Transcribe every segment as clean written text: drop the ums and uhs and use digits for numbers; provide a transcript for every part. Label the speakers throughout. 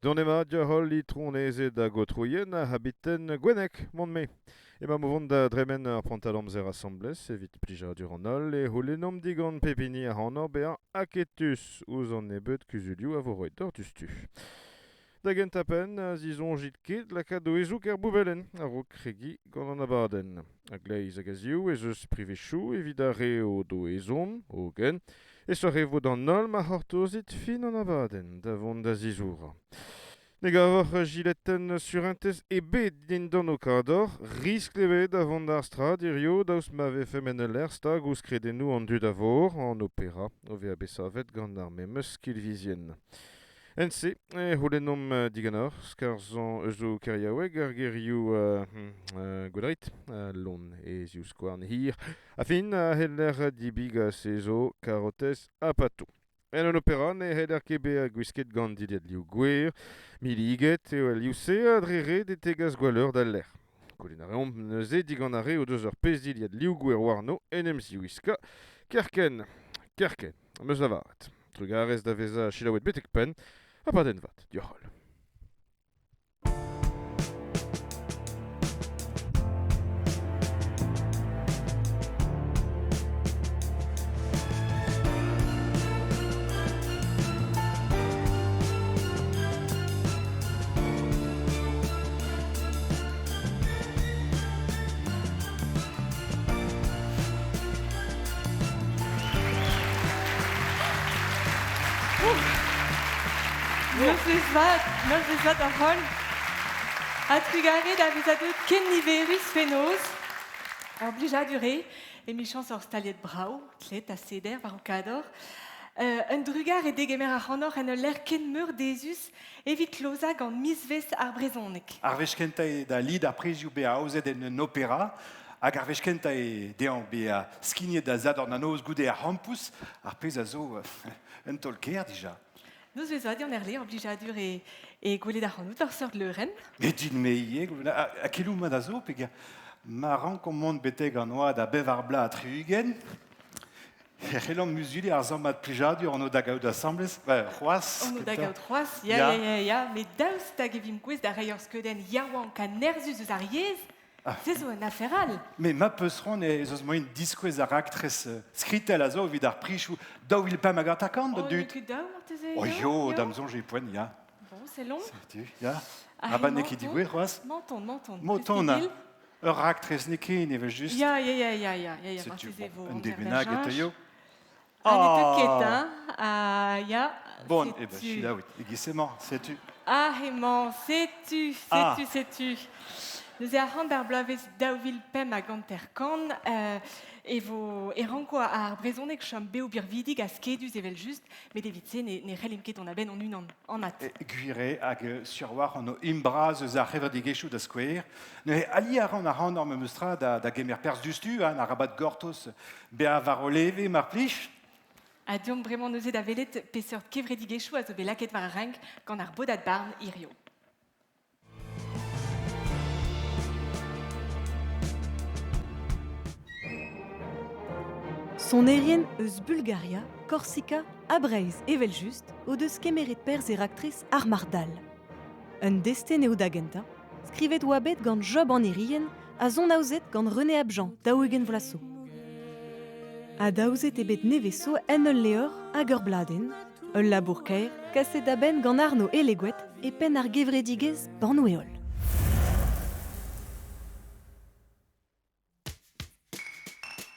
Speaker 1: Donemat deoc'h holl itronezed hag aotrouien ar c'habiten Gwennek, mon-me. Emañ o vont da dremen ur prantad amzer asambles evit plijadur an holl e c'houlennomp digant pep hini ac'hanoc'h bezañ aketus ouzh an nebeud kuzulioù a vo roet deoc'h diouzhtu. Da gentañ-penn, na zisoñjit ket lakaat ho hezoug er boubelenn a-raok kregiñ gant an abadenn. A-gleiz hag a-ziv ez eus privezioù evit ar re o do ezhomm, hogen aesoc'h e vo d'an holl ma c'hortozit fin an abadenn da vont da zizourañ. Ne gavoc'h jiletenn surentez ebet dindan ho kador, riskl ebet da vont d'ar strad hiziv daoust ma vefemp en ul lec'h stag ouzh kredennoù an dud a vor, an opera o vezañ bet savet gant ar memes kilvizien. Ent-se e c'houlennomp diganeoc'h skarzhañ eus ho keriaoueg ar gerioù Goudarit, lon e zivskouarn hir, a fin a c'heller dibigañ se zo karotez ha pato. En un opera ne c'heller ket bezañ gwisket gant dilhad liv gwer, milliget eo al liv-se ha dre ret e tegas gwalleur d'al lec'h. Goulenn a reomp neuze digant ar re o deus ur pezh dilhad liv gwer warno en em ziwiskañ kerkent, kerkent, am eus lavaret. Trugarez da vezañ selaouet betek penn abadenn vat deoc'h holl.
Speaker 2: Nozvezh vat, nozvezh vat ar holl. Ha trugarez da vezañ deuet ken niverus fenoz. Ur blijadur eo, emichañs ur staliet brav, tlet ha seder war ho kador. Un drugar eo degemer ac'hanoc'h en ul lec'h ken meurdezus evit klozañ gant mizvezh ar brezhoneg.
Speaker 3: Ar wech kentañ eo da lid ar prizioù bezañ aozet en un opera hag ar wech kentañ eo dezhañ bezañ skignet da Sadorn da noz goude ar c'hampus, ar pezh a zo un taol-kaer dija.
Speaker 2: Nozvezh vat Yann Herle, ur blijadur e, e gwelet ac'hanout war seurt leurenn.
Speaker 3: Met din-me ivez, ha keloù mat a zo, peogwir ma rankomp mont betek an oad a bevar bloaz ha tri-ugent, E c'hellomp muzuliñ ar sammad plijadur hon o da gaout asambles c'hoazh.
Speaker 2: Hon o da gaout c'hoazh, ya, ya, ya, ya. Met daoust hag e vimp gouest da reiñ ur skeudenn yaouank ha nerzhus eus ar yezh, se zo un afer all.
Speaker 3: Mais ma peus c'hoant ez eus moaien diskouez ar raktres skritell a zo evit ar prizioù 2005 da
Speaker 2: Oh,
Speaker 3: dud.
Speaker 2: n'eo ket daou marteze,
Speaker 3: Oh
Speaker 2: yo,
Speaker 3: yo,
Speaker 2: yo.
Speaker 3: da'm soñj eo poent, ya.
Speaker 2: Bon, c'est long.
Speaker 3: Setu, ya.
Speaker 2: Ah,
Speaker 3: Ah bah n'eo ket digouezhet c'hoazh.
Speaker 2: Menton, menton.
Speaker 3: Menton, Ur raktres n'eo ket evel-just.
Speaker 2: Ya, ya, ya, ya, ya, ya, ya,
Speaker 3: Setu,
Speaker 2: marteze
Speaker 3: bon,
Speaker 2: vo
Speaker 3: un deiz
Speaker 2: amzer da
Speaker 3: bennak e
Speaker 2: cheñch.
Speaker 3: teuio.
Speaker 2: Ah, ne teu ket,
Speaker 3: Ah
Speaker 2: hein? Ah, ya,
Speaker 3: Bon, eh ben,
Speaker 2: setu.
Speaker 3: selaouit, e-giz-emañ, setu.
Speaker 2: Ah, emañ, setu,
Speaker 3: Ah
Speaker 2: setu, setu. Neuze ac'hann d'ar bloavezh 2055 e vo e ranko ar brezhoneg chom bev-birvidik ha skedus evel-just, met evit se ne, ne c'hellimp ket dont a-benn hon-unan, anat.
Speaker 3: Gwir eo, hag sur war an imbras eus ar c'hevredigezhioù da skouer. Neuze, ali a ran ac'hanoc'h memes tra da, da gemer perzh diouzhtu, hein, arabat gortoz bezañ war ho leve, mar plij.
Speaker 2: Ha deomp bremañ neuze da welet peseurt kevredigezhioù a zo bet lakaet war ar renk gant ar bodad-barn hiziv.
Speaker 4: Sonerien eus Bulgaria, Korsika ha Breizh evel-just o deus kemeret perzh e raktres Ar Marc'h-Dall. Un destenn eo da gentañ, skrivet oa bet gant Job an Irien ha sonaozet gant René Abjean, 40 vloaz zo. Adaozet eo bet nevez zo en ul levr hag ur bladenn, Ul labour kaer kaset da benn gant Arno Elegoed e penn ar gevredigezh Bannoù-heol.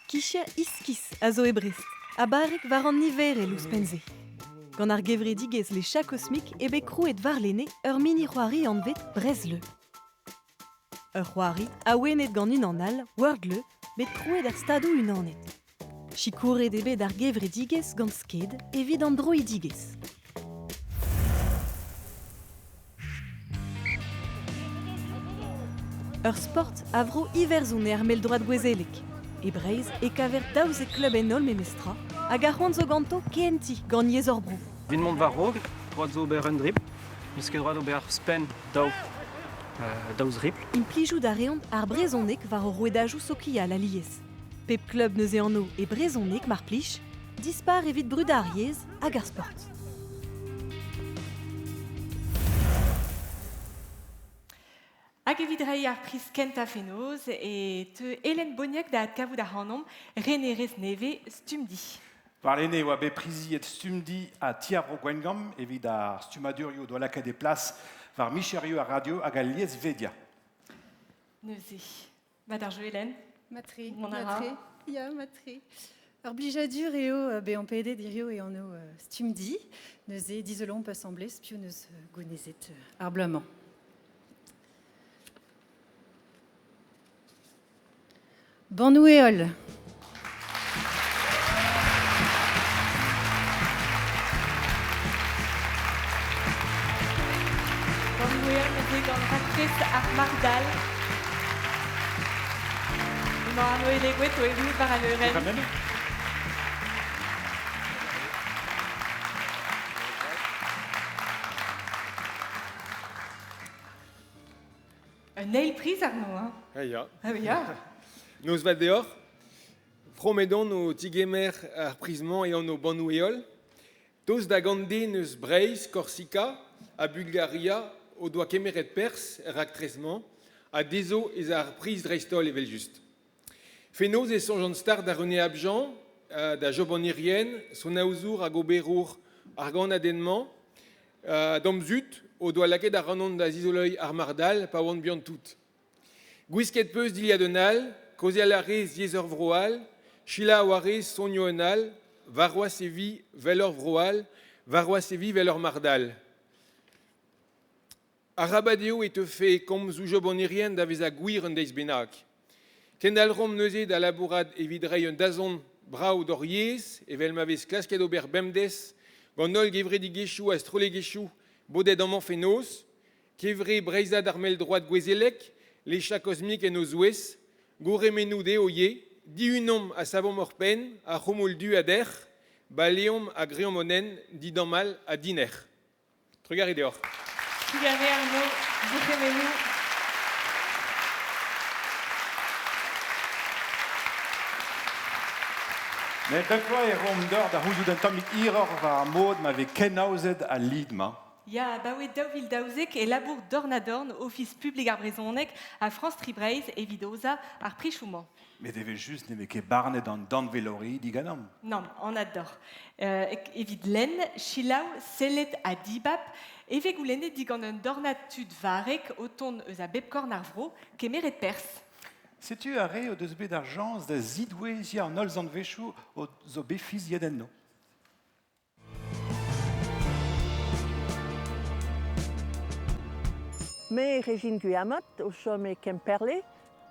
Speaker 4: Kicher iskis a zo e Brest, ha barrek war an niverel ouzhpenn-se. Gant ar gevredigezh Les Chats Cosmiques eo bet krouet warlene ur mini-c'hoari anvet Brezleu. Ur c'hoari awenet gant unan all, Wordle, bet krouet er Stadoù-Unanet. Sikouret eo bet ar gevredigezh gant Sked evit an droidigezh. Ur sport a vro Iwerzhon eo ar mell-droad gouezelek. E Breizh e kaver 12 klub en holl memestra hag ar c'hoant zo ganto kehentiñ gant yezh hor bro.
Speaker 5: Evit mont war-raok, droit zo ober un dribl. N'eus ket droit d'ober ouzhpenn daou, daou zribl.
Speaker 4: Implijout a reont ar brezhoneg war o rouedadoù sokial alies. Pep klub neuze anv e brezhoneg mar plij, dispar evit brudañ ar yezh hag ar sport.
Speaker 2: Hag evit reiñ ar priz kentañ fenoz e teu Hélène Boniek da adkavout ac'hanomp, renerez nevez Stumdi.
Speaker 3: Warlene e oa bet priziet Stumdi ha Ti ar Vro Gwengamp evit ar stummadurioù doa lakaet e plas war micherioù ar radio hag al liesvedia.
Speaker 2: Neuze, mat ar jeu Hélène?
Speaker 6: Matre, matre, ya, matre. Ur blijadur eo bezañ pedet hiziv e anv Stumdi. Neuze dizolomp asambles piv neus gounezet ar bloaz-mañ. Bannoù-heol.
Speaker 2: Bannoù-heol neuze gant raktres ar Mardal. Emañ Arnaud Elegoet o erruout war al leurenn. Un eil priz, Arnaud, hein?
Speaker 7: Ah ya.
Speaker 2: Ah ya.
Speaker 7: Nozvat deoc'h. Promedon o tigemer ar priz-mañ e anv Bannoù-heol. Tost da gant den eus Breizh, Korsika ha Bulgaria o doa kemeret perzh er raktres-mañ ha dezho ez a ar priz dreist-holl evel-just. Fenoz e soñjan start da René Abjean, da Job an Irien, sonaozour hag oberour ar gannadenn-mañ. D'am zud o doa lakaet ac'hanon da zizoleiñ ar Mardal pa oan bihan-tout. Gwisket 'peus dilhad un all, kaozeal a rez yezh ur vro all, selaou a rez sonioù un all, warc'hoazh e vi 'vel ur vro all, warc'hoazh e vi 'vel ur Mardal. Arabat eo e teufe komzoù Job an Irien da vezañ gwir un deiz bennak. Kendalc'homp neuze da labourat evit reiñ un dazont brav d'hor yezh, evel ma vez klasket ober bemdez gant holl gevredigezhioù ha strollegezhioù bodet amañ fenoz, Kevre Breizhad ar mell-droad gouezelek, Les Chats Cosmiques en o zouez, gourhemennoù dezho ivez, dihunomp ha savomp hor penn, ar c'houmoul du a dec'h, baleomp ha greomp hon hent didamall ha dinec'h. Trugarez deoc'h.
Speaker 2: Trugarez Arnaud, gourc'hemennoù.
Speaker 3: Met bep bloaz e roomp deoc'h da c'houzout un tammig hiroc'h war ar mod ma vez kenaozet al lid-mañ.
Speaker 2: Ya, abaoe 2012 e labour dorn-ha-dorn Ofis publik ar brezhoneg ha France Tri Breizh evit aozañ ar prichoù-mañ.
Speaker 3: Met evel-just ne vez ket barnet an danveloridi ganeomp.
Speaker 2: Nann, anat deoc'h. Evit lenn, selaou, sellet ha dibab e vez goulennet digant un dornad tud varrek o tont eus a bep korn ar vro kemeret perzh.
Speaker 3: Setu ar re o deus bet ar chañs da zidoueziañ an holl zanvezioù zo bet fiziet enno.
Speaker 8: Me, Régine Guillamot, o chom e Kemperle,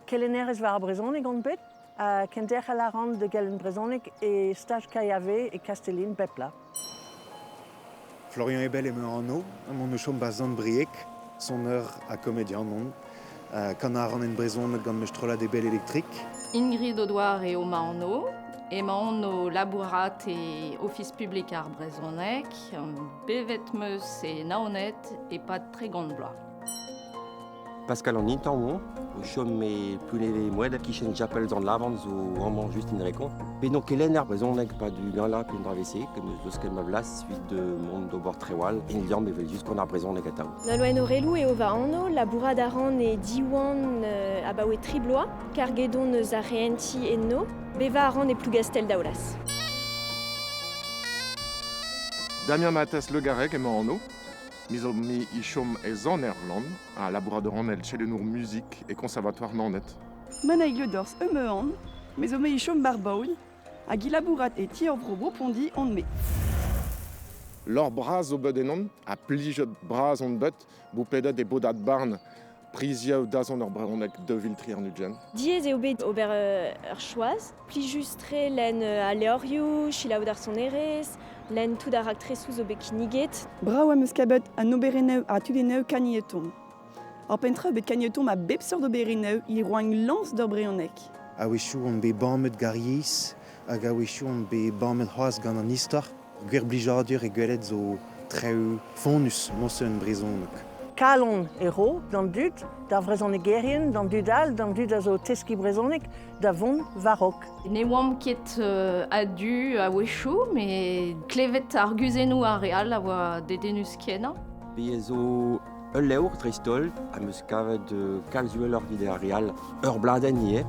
Speaker 8: kelennerez war ar brezhoneg on bet, ha kenderc'hel a ran da gelenn brezhoneg e staj KAV e Kastellin bep bloaz.
Speaker 9: Florian Ebel emañ anv, emaon o chom 'ba Sant-Brieg, soner ha komedian on. Kanañ a ran en brezhoneg gant ma strollad Ebel Electric.
Speaker 10: Ingrid Audouard eo ma anv. Emaon o labourat e Ofis publik ar brezhoneg. Bevet 'm eus e Naoned e-pad 30 vloaz.
Speaker 11: Pascal an Intañv on, o chom e Plunevez-Moed e-kichen chapel Sant-Lavan zo amañ just in-rekon. Bet on kelenner brezhoneg pa du gañla pe un dra vese, ken eus deus ket ma blas evit mont d'ober traoù all, en liamm evel-just gant ar brezhoneg atav.
Speaker 12: Nolwenn Aurelou eo va anv, labourat a ran e Diwan abaoe tri bloaz, karget on eus ar rehentiñ eno, bevañ a ran e Plougastell-Daoulaz.
Speaker 13: Damien Mathès Le Garrec emañ anv. Me zo me e chom e Zant-Ervlan, ha labourat a ran el chelenour muzik e Conservatoire Naoned.
Speaker 14: Manaig Le Dors Eumeuan, me zo me e chom bar Baod, hag e labourat e ti ur vro Bro-Pondi on-me.
Speaker 13: Lor bras zo bet ennon, ha plijet bras on bet, boupedet e bodad barn prizioù dazont ur brezhoneg 2023.
Speaker 12: Diaes eo bet ober ur choaz. Plijus-tre lenn al levrioù, selaou ar sonerezh, lenn tout ar raktresoù zo bet kinniget.
Speaker 14: Brav am eus kavet an oberennoù ha tudennoù kaniet-omp. Ar pentrañ bet kaniet-omp a bep seurt oberennoù e roañ lañs d'ur brezhoneg.
Speaker 9: A-wechoù on bet bamet gant ar yezh hag a-wechoù on bet bamet c'hoazh gant an istor. Gwir blijadur e gwelet zo traoù fonnus morse en brezhoneg.
Speaker 8: Kalon e ro d'an dud, d'ar vrezhonegerien, d'an dud all, d'an dud a zo o teskiñ brezhoneg, da vont war-raok.
Speaker 10: Ne oamp ket a-du a-wechoù, met klevet arguzennoù ar re all a oa dedennus-kenañ.
Speaker 11: Bez zo Ul levr dreist-holl am eus kavet kalz uheloc'h evit ar re all. Ur bladenn ivez,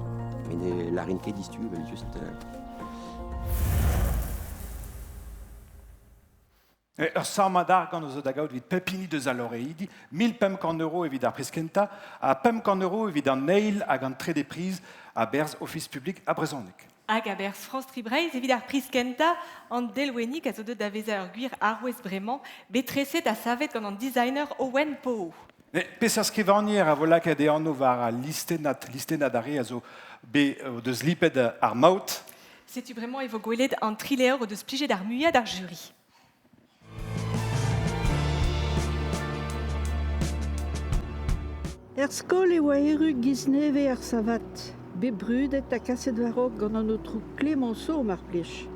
Speaker 11: met ne lârin ket distu evel-just.
Speaker 3: Ur sammad argant zo da gaout evit pep hini deus al loreidi, 1500 euro evit ar priz kentañ ha 500 euro evit an eil hag an trede priz a-berzh Ofis publik ar brezhoneg.
Speaker 2: Hag a-berzh France Tri Breizh evit ar priz kentañ, an delwennig a zo deuet da vezañ ur gwir arouez bremañ, bet treset ha savet gant an designer Owen Poho.
Speaker 3: Peseurt skrivagner a vo lakaet e anv war al listennad, listennad ar re a zo bet o deus lipet ar maout?
Speaker 2: Setu bremañ e vo gwelet an tri levr o deus plijet ar muiañ d'ar juri.
Speaker 15: Er skol e oa erru giz nevez ar savat, bet brudet ha kaset war-raok gant an aotrou Clemenceau mar plij.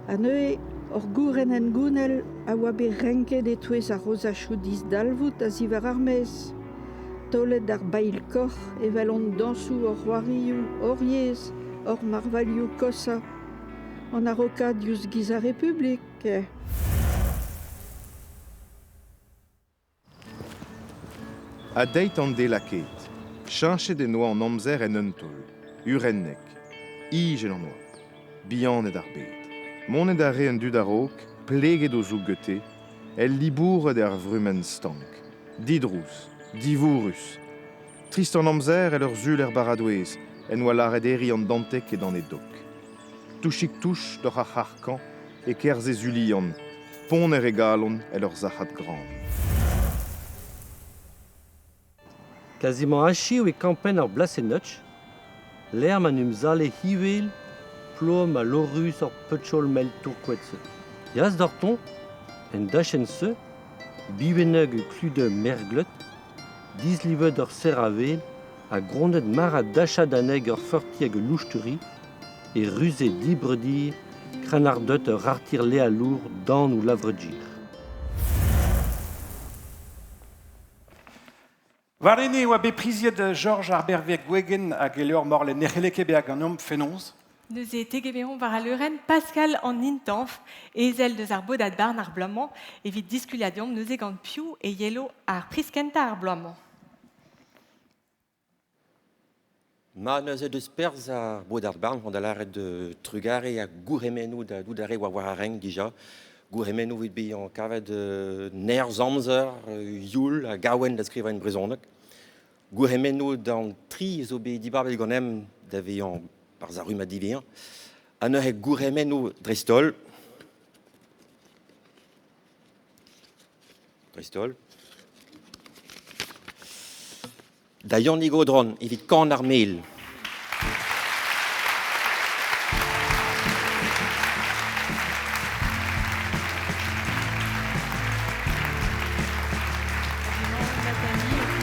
Speaker 15: Ha neuze hor gouren hengounel a oa bet renket e-touez ar rozachoù disdalvoud a-ziwar ar maez. Taolet ar bailh-korr evel hon dañsoù, hor c'hoarioù, hor yezh, hor marvailhoù koshañ. An araokaat diouzh giz ar Republik.
Speaker 13: Ha deit an de lakaet. Cheñchet en doa an amzer en un taol. Urennek. Ijel an oabl. Bihanet ar bed. Monet a rae an dud a-raok, pleget o zoug gante, el libouret er vrumenn stank. Didrouz, divourrus. Trist an amzer el ur sul er baradoez, en oa lâret Herri an Danteg edan e dok. Touchik-touch doc'h ar c'harr-kañv e kerzhe Zulian, ponner e galon èl ur sac'had gran.
Speaker 16: Kazimant achiv e kampenn ar Blasenotch, lec'h ma 'n em zale hiwel plomm ha lorc'hus ar peutchol mell tourkoet-se. Yas doc'htoñ, en dachenn-se, biwenneg klude mergleut, dislivet ur serr-avel ha gronnet mar a dachad anezhi ur feurti hag ul loustouri, e ruze dibredir krennarded ur artir lealour dan ou lavredjir.
Speaker 3: Warlene e oa bet priziet Jorj ar Berveg-Gwegen hag e levr Morlaix ne c'helle ket bezañ ganeomp fenoz.
Speaker 2: Neuze e tegemeromp war al leurenn Pascal an Intañv, ezel deus ar bodad-barn ar bloaz-mañ, evit diskuliañ deomp neuze gant piv e yelo ar priz kentañ ar bloaz-mañ.
Speaker 11: Ma neuze deus perzh ar bodad-barn hon da lâret trugarez ha gourc'hemennoù da dout ar re oa war ar renk dija. Gourc'hemennoù evit bezañ kavet nerzh amzer, youl hag awen da skrivañ en brezhoneg. Gourc'hemennoù d'an tri zo bet dibabet ganemp da vezañ barzh ar rummad diwezhañ. Ha neuze gourc'hemennoù dreist-holl. Dreist-holl. Da Yannig Audron evit Kan ar Mel.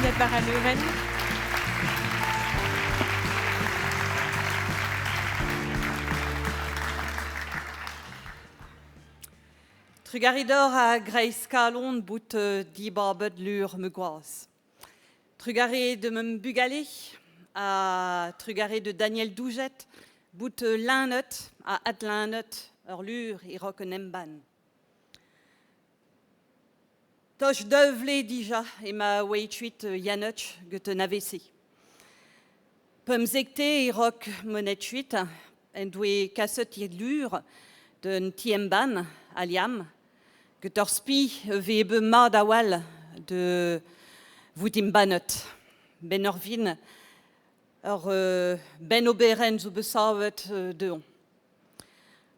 Speaker 2: Nathalie war al leurenn.
Speaker 17: Trugarez deoc'h a greiz kalon bout dibabet lur ma gwaz. Trugarez de ma bugale ha trugarez de Daniel Doujet bout lennet ha adlennet ur lur e-raok un embann. Toch daou vlez dija ema oa-kuit Yann-Hutch get un AVC. Pemzekte e-raok monet kuit en doe kaset e lur d'un ti-embann a liamm get ur spi e vez bet mat a-walc'h de vout embannet. Ben ur vin ur benn-oberenn zo bet savet dezhañ.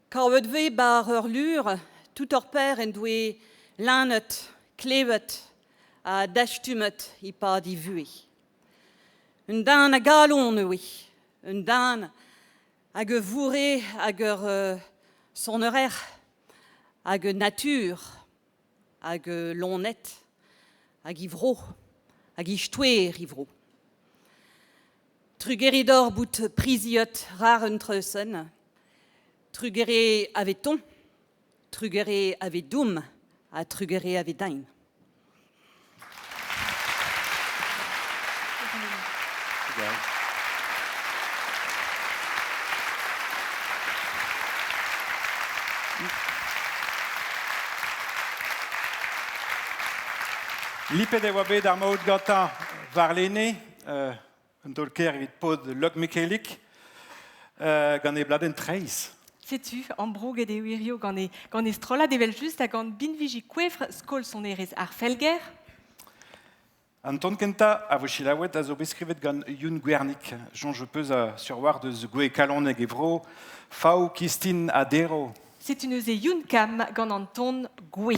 Speaker 17: Kavet 'vez 'bar ur lur tout ur paer en doe lennet, klevet ha dastumet e-pad e vuhez. Un den a galon e oe, un den hag a vourre hag ur sonerer hag natur hag loened hag e vro hag e stouer e vro. Trugarez deoc'h bout priziet rar un treusenn. Trugarez aveton, trugarez avedoum ha trugarez avedain.
Speaker 3: Lipet e oa bet ar maout gantañ warlene, un taol-kaer evit paotr Lokmikelik, gant e bladenn Treizh.
Speaker 2: Setu, ambrouget eo hirio gant e, gant e strollad evel-just ha gant binviji kouevr skol sonerezh ar Felger.
Speaker 3: An ton kentañ a vo selaouet a zo bet skrivet gant Youn Gwernig. Soñj peus a surwar deus gwe kalonek e vro, Faou, Kistin ha Dero.
Speaker 2: Setu neuze Youn Kamm gant an ton Gwe.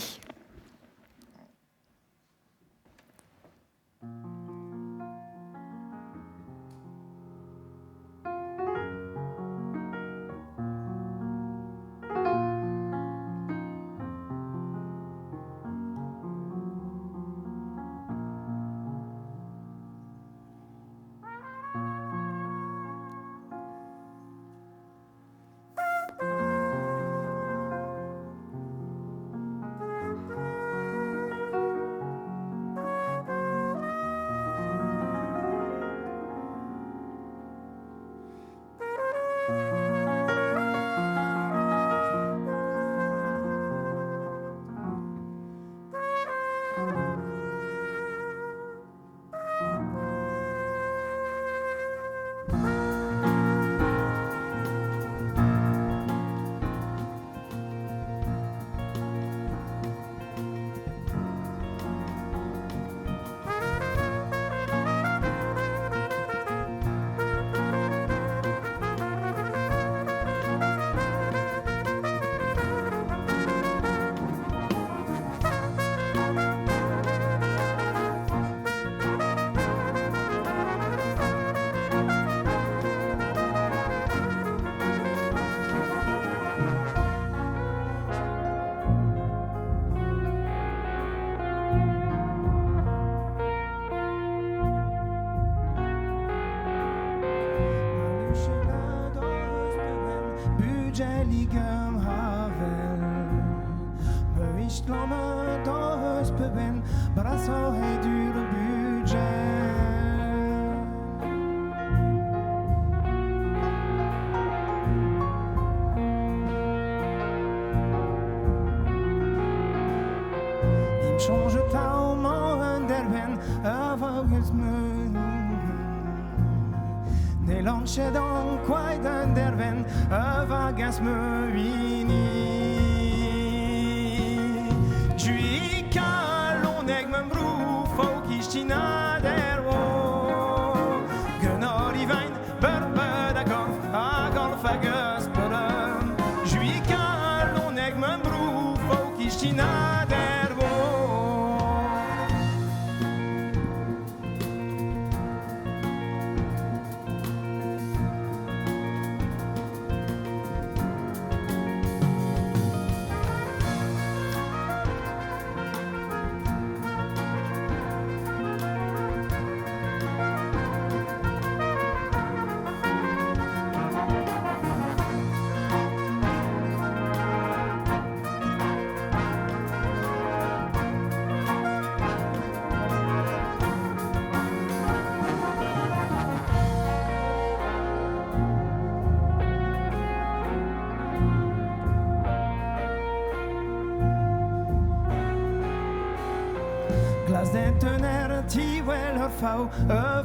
Speaker 18: Faou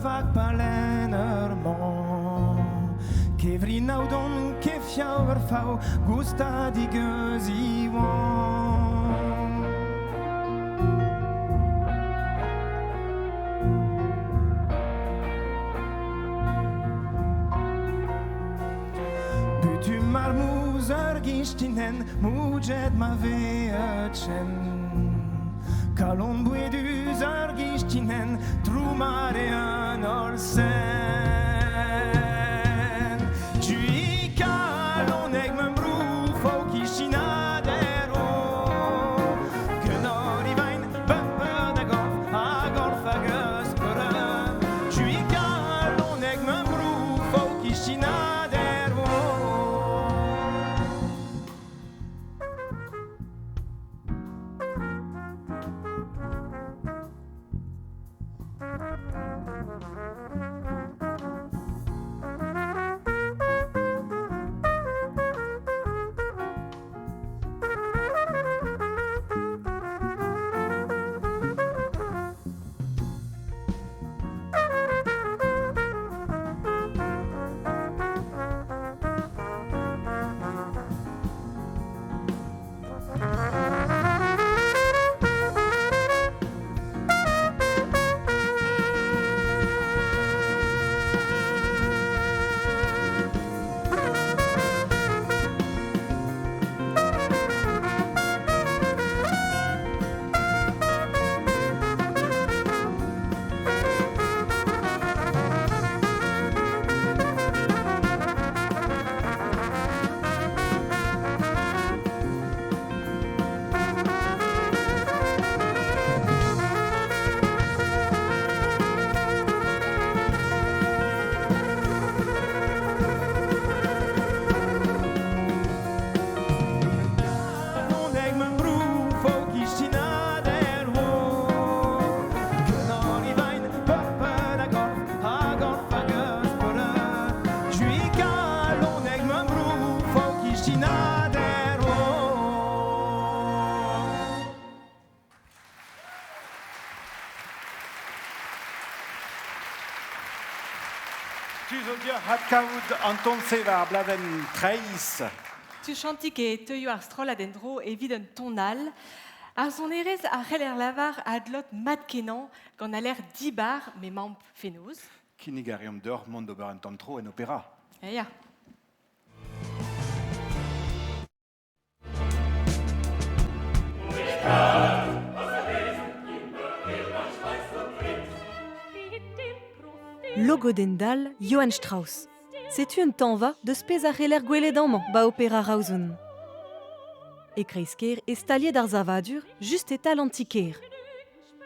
Speaker 18: vak palen ur man Kevrin aoudon kefiañ ur faou goustadig eus iwan Butu marmouz ur gistinen moujet ma veetchen Kalon bouedus ur gistinen Troumare an ol sen Tui kaloneg ma brou fo kistinadero Kenor ivain bumper da golf a golf hag eus peurem Tui kaloneg ma brou fo kistinadero
Speaker 3: Tu zo deoc'h adkavout an ton-se war ar bladenn Treiz.
Speaker 2: Tuchantik e teuio ar strollad en-dro evit un ton all. Ar sonerezh a c'heller lavar adlot mat-kenañ gant al lec'h dibar m'emaomp fenoz.
Speaker 3: Kinnig a reomp deoc'h mont d'ober un tamm tro en opera.
Speaker 2: Ya.
Speaker 4: Logodenn-dall Johann Strauss. Setu un tañva deus pezh a c'heller gwelet amañ 'ba Opera Roazhon. E kreiz-kêr e staliet ar savadur just e-tal an ti-kêr.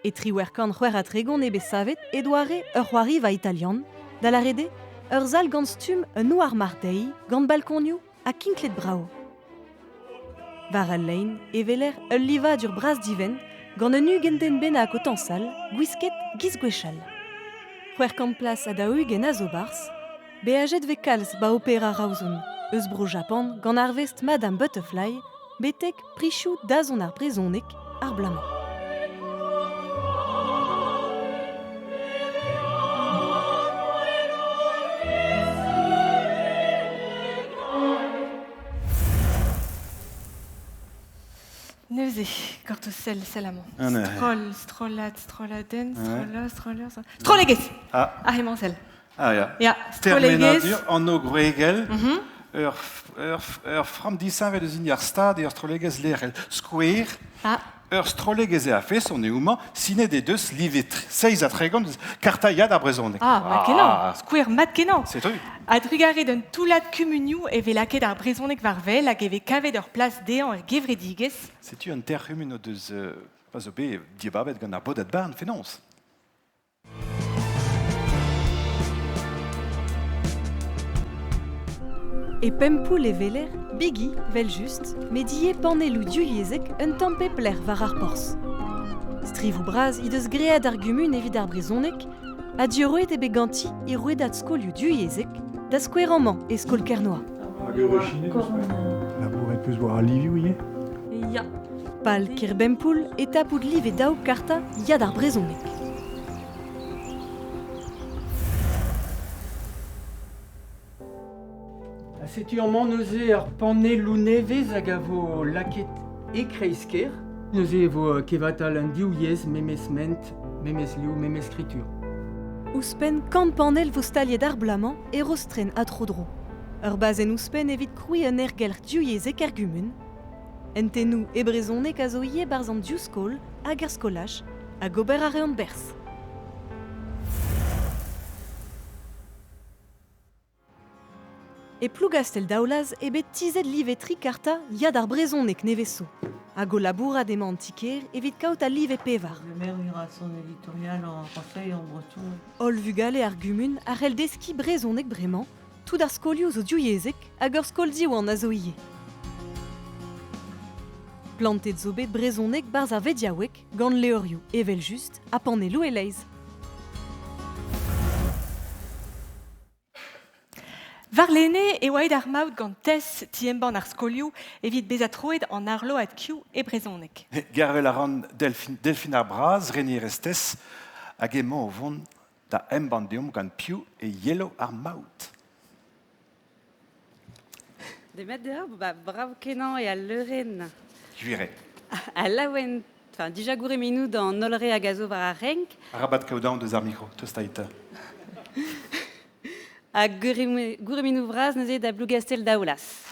Speaker 4: E 1836 eo bet savet e doare ur c'hoariva italian, da lâret eo ur sal gant stumm un houarn-marc'h dezhi, gant balkonioù ha kinklet brav. War al lein e weler ul livadur bras-divent gant un 20 den bennak o tañsal, gwisket giz gwechall. 600 plas ha 40 a zo 'barzh. Beajet 'vez kalz 'ba Opera Roazhon, eus Bro-Japan gant arvest Madame Butterfly betek prizioù dazont ar brezhoneg ar bloaz-mañ.
Speaker 2: Neuze, gortoz sell, sell amañ.
Speaker 3: Ah, neuze.
Speaker 2: Stroll, strollad, strolladenn, stroller, stroller, strollegezh!
Speaker 3: Ah.
Speaker 2: Ah, emañ sell.
Speaker 3: Ah ya.
Speaker 2: Ya, strollegezh.
Speaker 3: Termenadur anv gwregel, ur, ur, ur framm disheñvel eus hini ar Stad eo ur strollegezh lec'hel. Skouer,
Speaker 2: ah.
Speaker 3: ur strollegezh eo a-feson eo homañ, sinet he deus live 37 eus karta Ya d'ar brezhoneg.
Speaker 2: Ah, mat-kenañ, skouer mat-kenañ.
Speaker 3: Setu.
Speaker 2: A-drugarez d'un toullad kumunioù e vez lakaet ar brezhoneg war wel hag e vez kavet ur plas dezhañ er gevredigezh.
Speaker 3: Setu un terc'humun o deus pa zo bet dibabet gant ar bodad-barn fenoz.
Speaker 4: E Pempoull e weler bigi, 'vel-just, met ivez panelloù divyezhek un tamm pep lec'h war ar porzh. Strivoù bras he deus graet ar gumun evit ar brezhoneg ha diorroet eo bet ganti he rouedad skolioù divyezhek, da skouer amañ e skol Kernoa.
Speaker 19: Hag ur Labouret peus war al livioù ivez?
Speaker 4: Ya. Pal kêr Bempoull e tapout live daou karta Ya d'ar brezhoneg.
Speaker 20: Ha setu amañ neuze ur panelloù nevez hag a vo lakaet e kreiz-kêr. Neuze e vo kevatal an div yezh memes ment, memes liv, memes skritur.
Speaker 4: Ouzhpenn kant panell vo staliet ar bloaz-mañ e Rostren ha tro-dro. Ur bazenn ouzhpenn evit krouiñ un aergelc'h divyezhek er gumun. Hentennoù e brezhoneg a zo ivez 'barzh an div skol hag er skolaj hag ober a reont berzh. E Plougastell-Daoulaz eo bet tizhet live tri karta Ya d'ar brezhoneg nevez zo. Hag o labourat emañ an ti-kêr evit kaout al live pevar.
Speaker 21: Le maire ira son éditorial en français et en breton.
Speaker 4: Holl vugale ar gumun a c'hell deskiñ brezhoneg bremañ, tout ar skolioù zo divyezhek hag ur skol Diwan a zo ivez. Plantet zo bet brezhoneg 'barzh ar vediaoueg gant levrioù evel-just ha panelloù e-leizh.
Speaker 2: Warlene e oa aet ar maout gant Tess ti-embann ar skolioù evit bezañ troet an arload Q e brezhoneg.
Speaker 3: Gervel a ran Delphine, Delphine ar Braz, renerez Tess, hag emañ o vont da embann deomp gant piv e yelo ar maout.
Speaker 17: Demat deoc'h, ba, brav-kenañ eo al leurenn.
Speaker 3: Gwir eo.
Speaker 17: Ha laouen, enfin, dija gouremenoù d'an holl re hag a zo war ar renk.
Speaker 3: Arabat kaout aon deus ar mikro, tostait.
Speaker 17: Ha gouremenoù bras neuze da Blougastell-Daoulaz.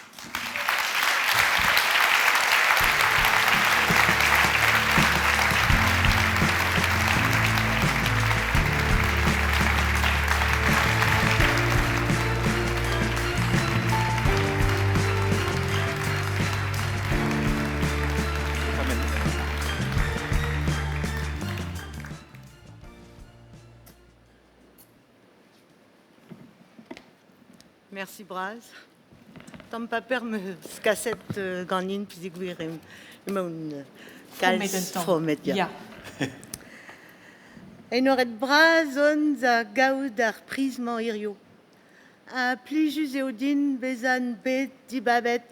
Speaker 21: Merci bras. Tamm paper 'meus kaset ganin peogwir emaon kalz fromet. Ya. Enoret bras on da gaout ar priz-mañ hiziv. Ha plijus eo din bezañ bet dibabet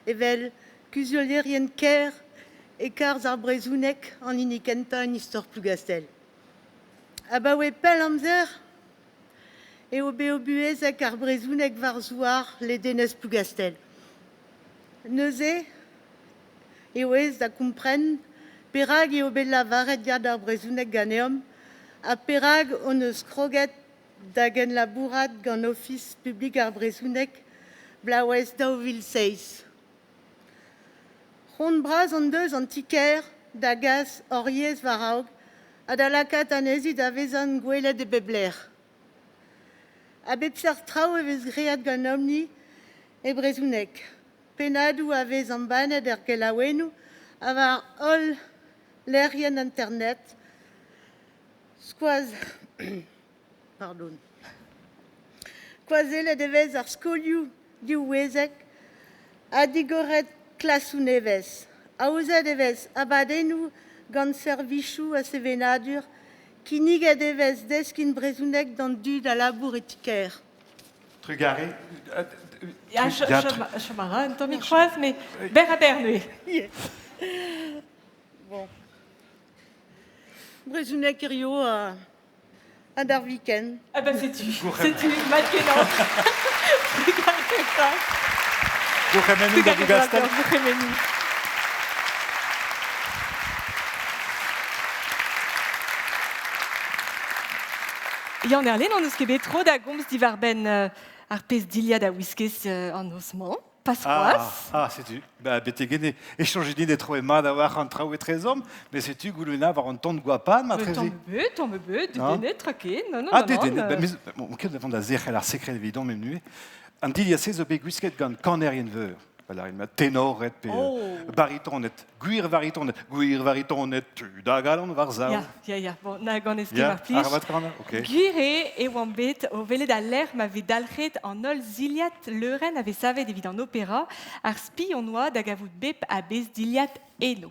Speaker 21: evel kuzulierien kêr e-kerzh ar brezhoneg an hini kentañ en istor Plougastell. Abaoe pell amzer eo beo buhezek ar brezhoneg war zouar ledenez Plougastell. Neuze eo aes da kompren perak eo bet lavaret ya d'ar brezhoneg ganeomp ha perak hon eus kroget da genlabourat gant Ofis publik ar brezhoneg bloavezh 2007. C'hoant bras hon deus an ti-kêr da gas hor yezh war-raok ha da lakaat anezhi da vezañ gwelet e bep lec'h. A bep seurt traoù e vez graet ganeomp-ni e brezhoneg. Pennadoù a vez embannet er gelaouennoù ha war holl lec'hienn internet. Skoaz Pardon. Skoazellet e vez ar skolioù divyezhek ha digoret klasoù nevez. Aozet e vez abadennoù gant servijoù a sevenadur. Kinniget e vez deskiñ brezhoneg d'an dud a labour e ti-kêr.
Speaker 3: Trugarez.
Speaker 2: Ya, chom a ra un tammig c'hoazh, met berr ha berr neuze.
Speaker 21: Bon. Brezhoneg hirio ha d'ar week-end.
Speaker 2: Ah ben setu, setu, mat kenañ. Trugarez.
Speaker 3: Gourc'hemennoù da Bougastel.
Speaker 2: Gourc'hemennoù. Yann Erlen, on eus ket bet tro da gomz diwar-benn ar pezh dilhad a wiskez an noz-mañ. Pas c'hoazh.
Speaker 3: Ah, ah, setu. Ba, betek ene e soñj din e troe mat a-walc'h an traoù etrezomp, met setu Goulwena war an ton goapaat marteze.
Speaker 2: Tamm ebet, tamm ebet, dedennet, traken. Non, non,
Speaker 3: Ah,
Speaker 2: non, non,
Speaker 3: dedennet. Ba, mais, bon, ket da vont da zerc'hel ar sekred evidon, met neuze. An dilhad-se zo bet gwisket gant kanerien veur. Voilà, tenored pe
Speaker 2: Oh.
Speaker 3: baritoned, gwir varitoned, gwir varitoned, tud a galon war sav.
Speaker 2: Ya, ya, ya. Bon, na gant ez ket
Speaker 3: Ya,
Speaker 2: mar plij.
Speaker 3: arabat kanañ, ok.
Speaker 2: Gwir eo e oan bet o welet al lec'h ma vez dalc'het an holl zilhad leurenn a vez savet evit an opera, ar spi hon oa da gavout bep a bezh dilhad eno.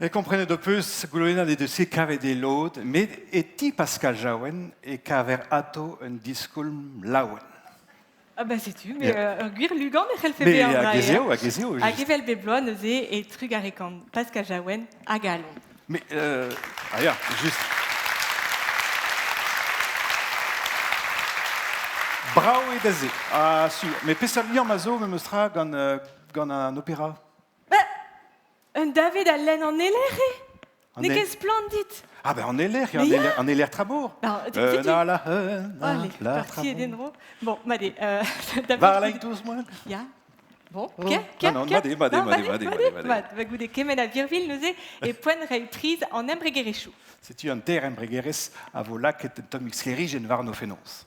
Speaker 3: E komprenet ho peus, Goulwena ne deus ket kavet e lod, met e ti Pascal Jaouen e kaver atao un diskoulm laouen.
Speaker 2: Ah bah setu, mais ur gwir lugan e c'hellfe bezañ
Speaker 3: hag ez eo, hag ez eo.
Speaker 2: Hag evel bep bloaz neuze e trugarekan Pascal Jaouen a galon.
Speaker 3: Mais, ah ya, just. Brav eo da se, ah sur. Mais peseurt liamm a zo memes tra gant, gant an opera?
Speaker 2: Un David a lenn an eler eo N'eo ket splann dit.
Speaker 3: Ah ben an eler, an eler, an eler Trabour.
Speaker 2: Na
Speaker 3: la
Speaker 2: Allez,
Speaker 3: la
Speaker 2: parti en-dro. Bon, made.
Speaker 3: War tous moi.
Speaker 2: Ya. Bon,
Speaker 3: oh.
Speaker 2: ke,
Speaker 3: Non, non, made, made, made, made, made, made.
Speaker 2: Mat, va goude kement a virvil neuze e poent reiñ priz an embregerezhioù.
Speaker 3: Setu an ter embregerezh a vo lakaet un tammig sklêrijenn warno fenoz.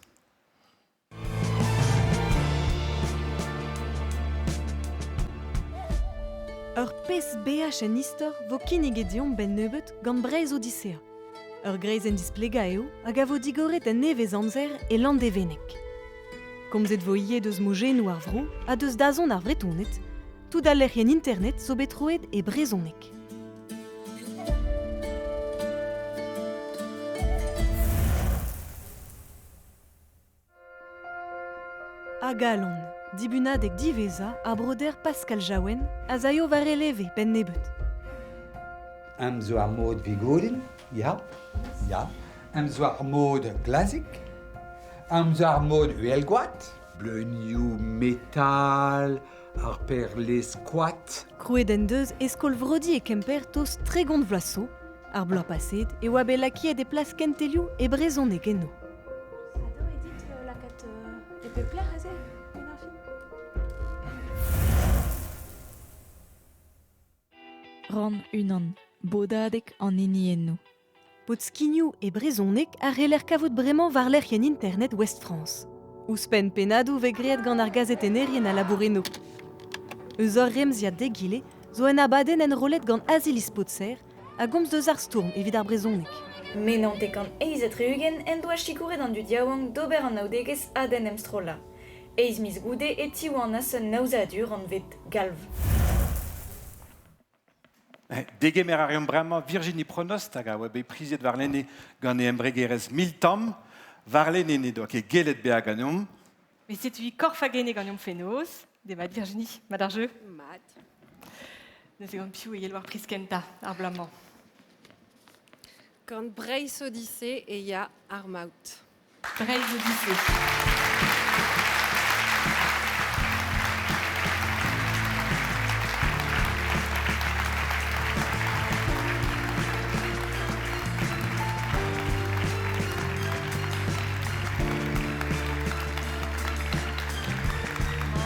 Speaker 4: Ur pezh beaj en istor vo kinniget deomp 'benn nebeut gant Breizh Odisea. Ur greizenn displegañ eo hag a vo digoret en nevez-amzer e Landevenneg. Komzet vo ivez deus mojennoù ar vro ha deus dazont ar Vretoned. Tout al lec'hienn internet zo bet troet e brezhoneg. A galon, dibunadeg diwezhañ ar broder Pascal Jaouen a zaio war e leve 'benn nebeut.
Speaker 1: Am zo ar mod Vigouden, ya, ya. Am zo ar mod Glazik. Am zo ar mod Uhelgoad. Bleunioù metal, ar perlez koad.
Speaker 4: Krouet en deus e skol Vrodi e Kemper tost 30 vloaz zo. Ar bloaz paseet e oa bet lakaet e plas kentelioù e brezhoneg eno.
Speaker 12: lakaat e pep lec'h aze, en ar fin.
Speaker 22: Rann unan, bodadeg an hiniennoù.
Speaker 4: Podskignoù e brezhoneg a c'heller kavout bremañ war lec'hienn internet Ouest-France. Ouzhpenn pennadoù vez graet gant ar gazetennerien a labour eno. Eus ur remziad d'egile zo un abadenn enrollet gant Aziliz Potser a gomz deus ar stourm evit ar brezhoneg.
Speaker 22: Me 79 en doa sikouret an dud yaouank d'ober anaoudegezh ha d'en em strollañ. Eizh miz goude e tiwanas un aozadur anvet Galv.
Speaker 3: Degemer a reomp bremañ Virginie Pronost hag a oa bet priziet warlene gant e embregerezh Miltamm. Warlene n'he doa ket gellet bezañ ganeomp.
Speaker 2: Mais setu korf hag ene ganeomp fenoz. Demat Virginie, mat ar jeu?
Speaker 23: Mat.
Speaker 2: Neuze gant piv e yelo ar priz kentañ ar bloaz-mañ?
Speaker 23: Gant Breizh Odyssée e ya ar maout.
Speaker 2: Breizh Odyssée.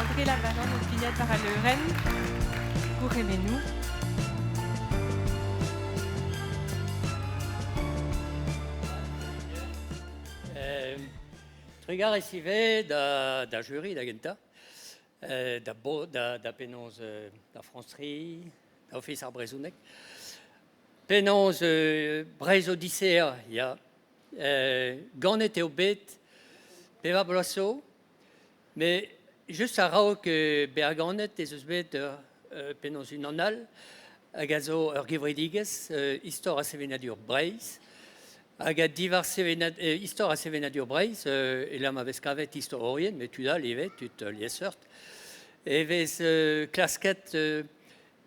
Speaker 2: André Lavanant o pignat war al leurenn. Gourc'hemennoù.
Speaker 24: Trugarez ivez da, da jury da gentañ, da, bo, da, da penaos da France 3, da Ofis ar Brezhoneg. Penaos Breizh Odisea, ya. Ganet eo bet pevar bloaz zo, met just a-raok bezañ ganet ez eus bet penaos unan all hag a zo ur gevredigezh Istor ha sevenadur Breizh hag a diwar Istor ha sevenadur Breizh e-lec'h ma vez kavet istorourien met tud all ivez, tud liesseurt, e vez klasket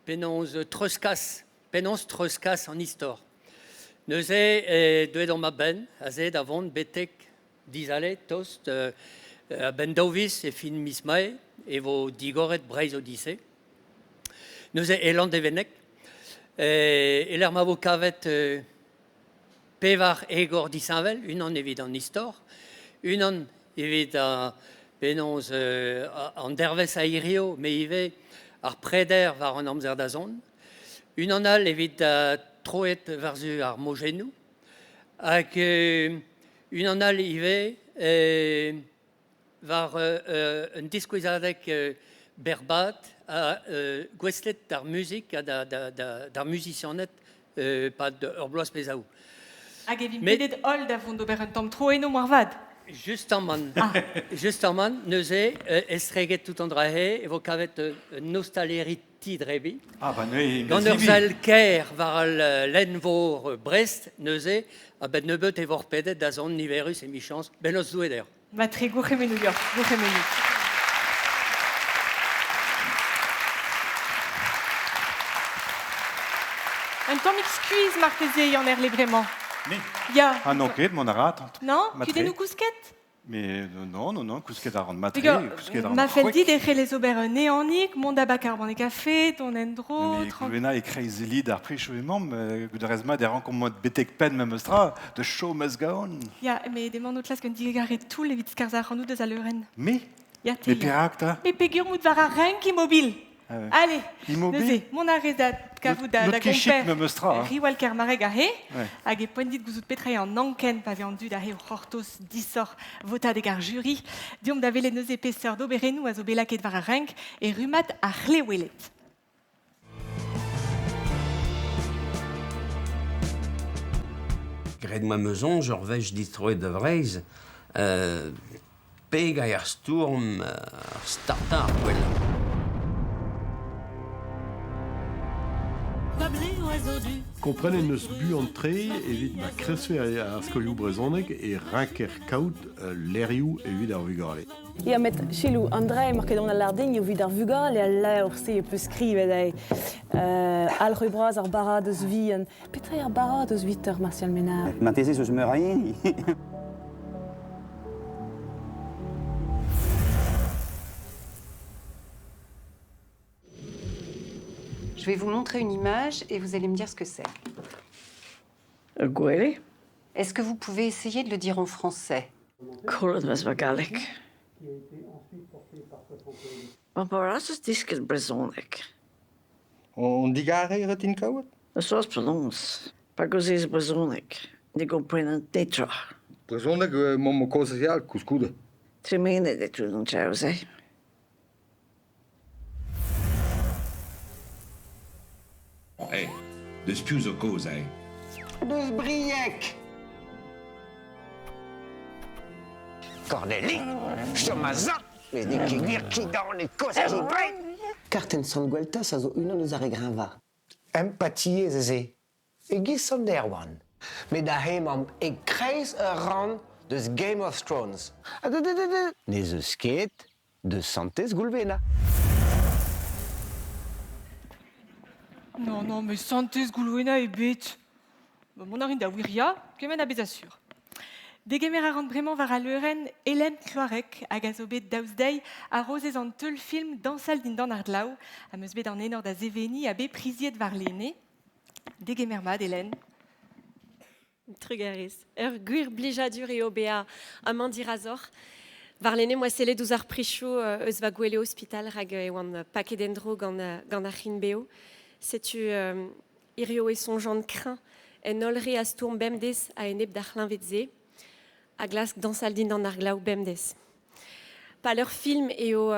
Speaker 24: penaos treuzkas Penaos treuzkas an istor? Neuze eo deuet omp a-benn aze da vont betek dizale tost a-benn daou viz e fin miz Mae e vo digoret Breizh Odyssée. Neuze e Landevenneg e-lec'h ma vo kavet pevar egor disheñvel, unan evit an istor, unan evit penaos an dervezh a hirio, met ivez ar preder war an amzer da zont, unan all evit troet war-zu ar mojennoù, hag unan all ivez war un diskouezadeg berrbad ha gouestlet d'ar muzik ha d'ar muzisianed e-pad ur bloaz pe zaou.
Speaker 2: Hag e vimp pedet holl da vont d'ober un tamm tro eno moarvat.
Speaker 24: Justamant, justamant, neuze, estreget tout an dra-se, e vo kavet un ostaleri ti-drebiñ.
Speaker 3: Ah, bah, neuze,
Speaker 24: Gant ur sal kaer war al lenn-vor Brest, neuze, a-benn nebeut e vor pedet da zont niverus emichañs, bennozh Doue deoc'h.
Speaker 2: Matre gourc'hemennoù deoc'h, gourc'hemennoù. Un tammig skuizh marteze Yann Herle bremañ.
Speaker 3: Me
Speaker 2: Ya.
Speaker 3: Ah non ket, mont a ra, tant.
Speaker 2: Non
Speaker 3: Matre.
Speaker 2: Kudennoù kousket
Speaker 3: Mais non, non, non, kousket a ran matre, kousket a ran
Speaker 2: Ma fell
Speaker 3: c'hwek.
Speaker 2: dit e c'hellez ober un ehanig, mont da bakañ ar banne kafe, dont en-dro...
Speaker 3: Mais Gouvenna e-kreiz lid ar prichoù emaomp, goût a rez mat e rankomp mont betek penn memes tra, the show must go on.
Speaker 2: Ya, met emaon o klask un digarez toull evit skarzhañ ac'hanout eus al leurenn.
Speaker 3: Me
Speaker 2: Ya, te.
Speaker 3: Mais perak 'ta
Speaker 2: Mais peger out war ar renk immobil.
Speaker 3: Ah ouais.
Speaker 2: Allez,
Speaker 3: Immobil
Speaker 2: neuze, mont a rez da kavout da,
Speaker 3: N'out
Speaker 2: da
Speaker 3: ket chik
Speaker 2: gomper
Speaker 3: memes tra, hein.
Speaker 2: Riwal Kermareg aze,
Speaker 3: Ouais.
Speaker 2: hag e poent dit gouzout petra eo an anken pa vez an dud aze o c'hortoz disoc'h votadeg ar juri. Deomp da welet neuze peseurt oberennoù a zo bet lakaet war ar renk e rummad ar c'hleweled.
Speaker 25: Graet ma 'm eus soñj ur wech distroet da Vreizh, pegañ ar stourm ar startañ ar gwellañ.
Speaker 5: Komprenet n'eus buan-tre evit ma kresfe ar skolioù brezhoneg e ranker kaout lerioù evit ar vugale.
Speaker 6: Ya, met selaou, an dra emañ ket an alardin evit ar vugale al levr-se e peus skrivet eo. Alc'hwez bras ar baradoz vihan. Petra eo ar baradoz Victor Martial Ménard?
Speaker 7: Marteze eus meur a hini.
Speaker 9: Je vais vous montrer une image et vous allez me dire ce que c'est.
Speaker 14: Gwele.
Speaker 9: Est-ce que vous pouvez essayer de le dire en français?
Speaker 14: Kollet 'm eus ma galleg. Ma perak eus desket brezhoneg?
Speaker 26: On digarez ret int kaout?
Speaker 14: Eus penaos, pa gaozeez brezhoneg, ne gomprenan netra.
Speaker 26: Brezhoneg emaomp o kaozeal koulskoude.
Speaker 14: Tremenet eo tout an traoù-se.
Speaker 27: Hey, deus piv zo kaoz aze?
Speaker 28: Deus Brieg! Cornélie, chom a-sav, met n'eo ket gwir ki-dan e kozh ki brein!
Speaker 29: Kartenn Sant Gweltaz a zo unan eus ar re greñvañ.
Speaker 28: Empatiezh ez eo, e-giz Sant Erwan. Met aze emaomp e-kreiz ur rann deus Game of Thrones. N'ez eus ket deus Santez Goulvena.
Speaker 2: Non, non, mais Santez Goulwena ebet. Mont a rin da wiriañ, kement a bezañ sur. Degemer a ran bremañ war al leurenn Hélène Cloarec hag a zo bet daoust dezhi arozez an teulfilm Dañsal dindan ar glav am eus bet an enor da seveniñ ha bet priziet warlene. Degemer mat, Hélène.
Speaker 23: Trugarez. Ur gwir blijadur eo bezañ amañ dirazoc'h. Warlene 'm boa sellet ouzh ar prizioù eus va gwele ospital rak e oan paket en-dro gant, gant ar c'hrign-bev. Setu hirio e soñjan kreñv en holl re a stourm bemdez a-enep d'ar c'hleñved-se a glask dañsal dindan ar glav bemdez. Pal ur film eo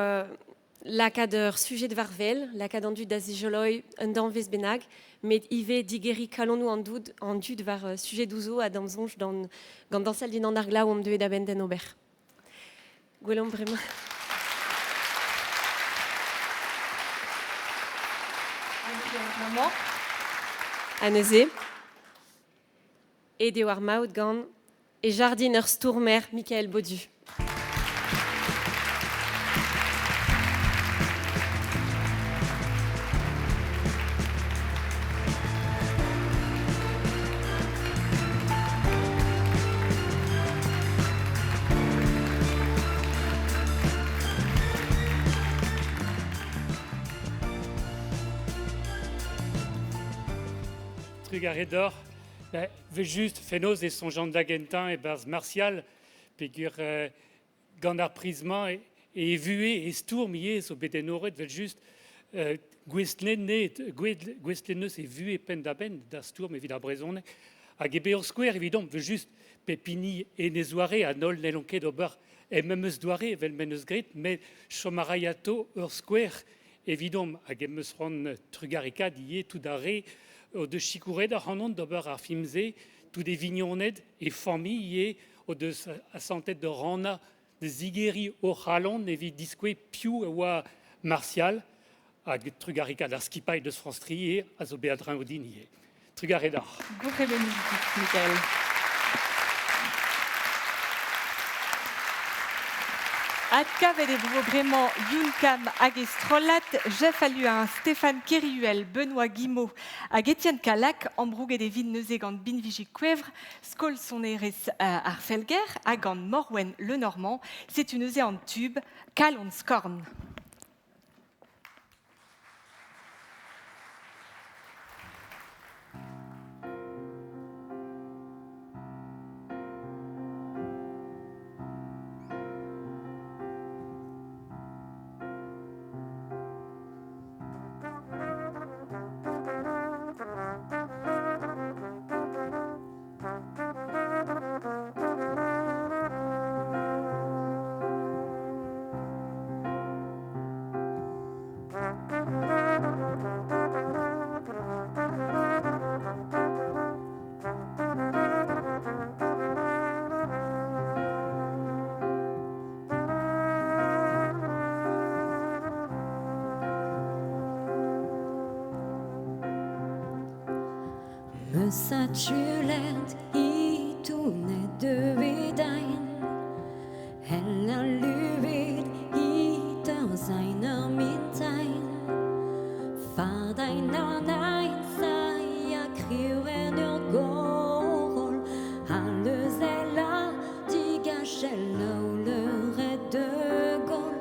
Speaker 23: lakaat ur sujed war wel, lakaat an dud da zijoloiñ un danvez bennak, met ivez digeriñ kalonoù an dud, an dud war sujedoù zo ha d'am soñj gant dañsal dindan ar glav omp deuet a-benn d'en ober. Gwelomp bremañ. Ha neuze, aet eo ar maout gant e jardin ur stourmer Mikael Baudu.
Speaker 30: Trugarez deoc'h. Ben, 'vel-just fenoz e soñjan da gentañ e-barzh Martial peogwir gant ar priz-mañ e vuhez e stourm ivez zo bet enoret 'vel-just gouestlet gouestlet 'neus e vuhez penn-da-benn d'ar stourm evit ar brezhoneg hag eo bet ur skouer evidomp 'vel-just pep hini en e zoare ha holl n'hellont ket ober er memes doare evel m'en deus graet met chom a ray atao ur skouer evidomp hag em eus c'hoant trugarekaat ivez tout ar re o deus sikouret ac'hanon d'ober ar film-se, tout e vignoned, e familh ivez o deus asantet da rannañ, da zigeriñ o c'halon evit diskouez piv e oa Martial hag trugarekaat ar skipailh deus France 3 ivez a zo bet a-dreñv din ivez. Trugarez deoc'h.
Speaker 2: Gourc'hemennoù dit, Mikael. Adkavet e vo bremañ Youn Kamm hag e strollad, Jeff Alluin, Stéphane Kerrihuel, Benoît Guimau hag Étienne Calac, ambrouget e vint neuze gant binviji kouevr, skol sonerezh ar Felger ha gant Morwen Lenormand. Setu neuze an tub Kalon Skorn.
Speaker 7: Meus atchulet itounet devedain El aluvet iter zain ur mintain Fardain an ein sai a kriwen ur gorol Ha lezel a digachel leuret de gol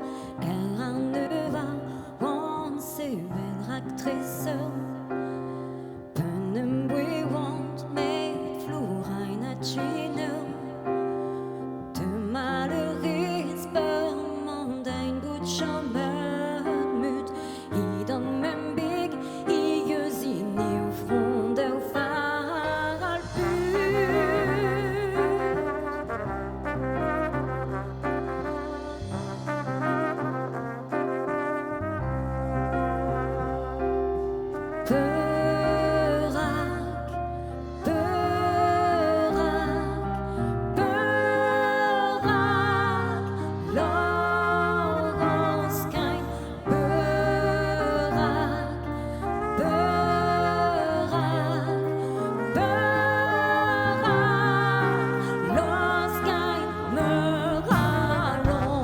Speaker 7: Er an eva oan sevel rak treseur Penem boe oant met flourain a tchineur Te malheurez peur mandain bout chameur mut Idan mem beg ieus in eo frond eo far al Peurak, peurak, peurak, Laurence Kain. Peurak, peurak, peurak, Laurence Kain meuralon.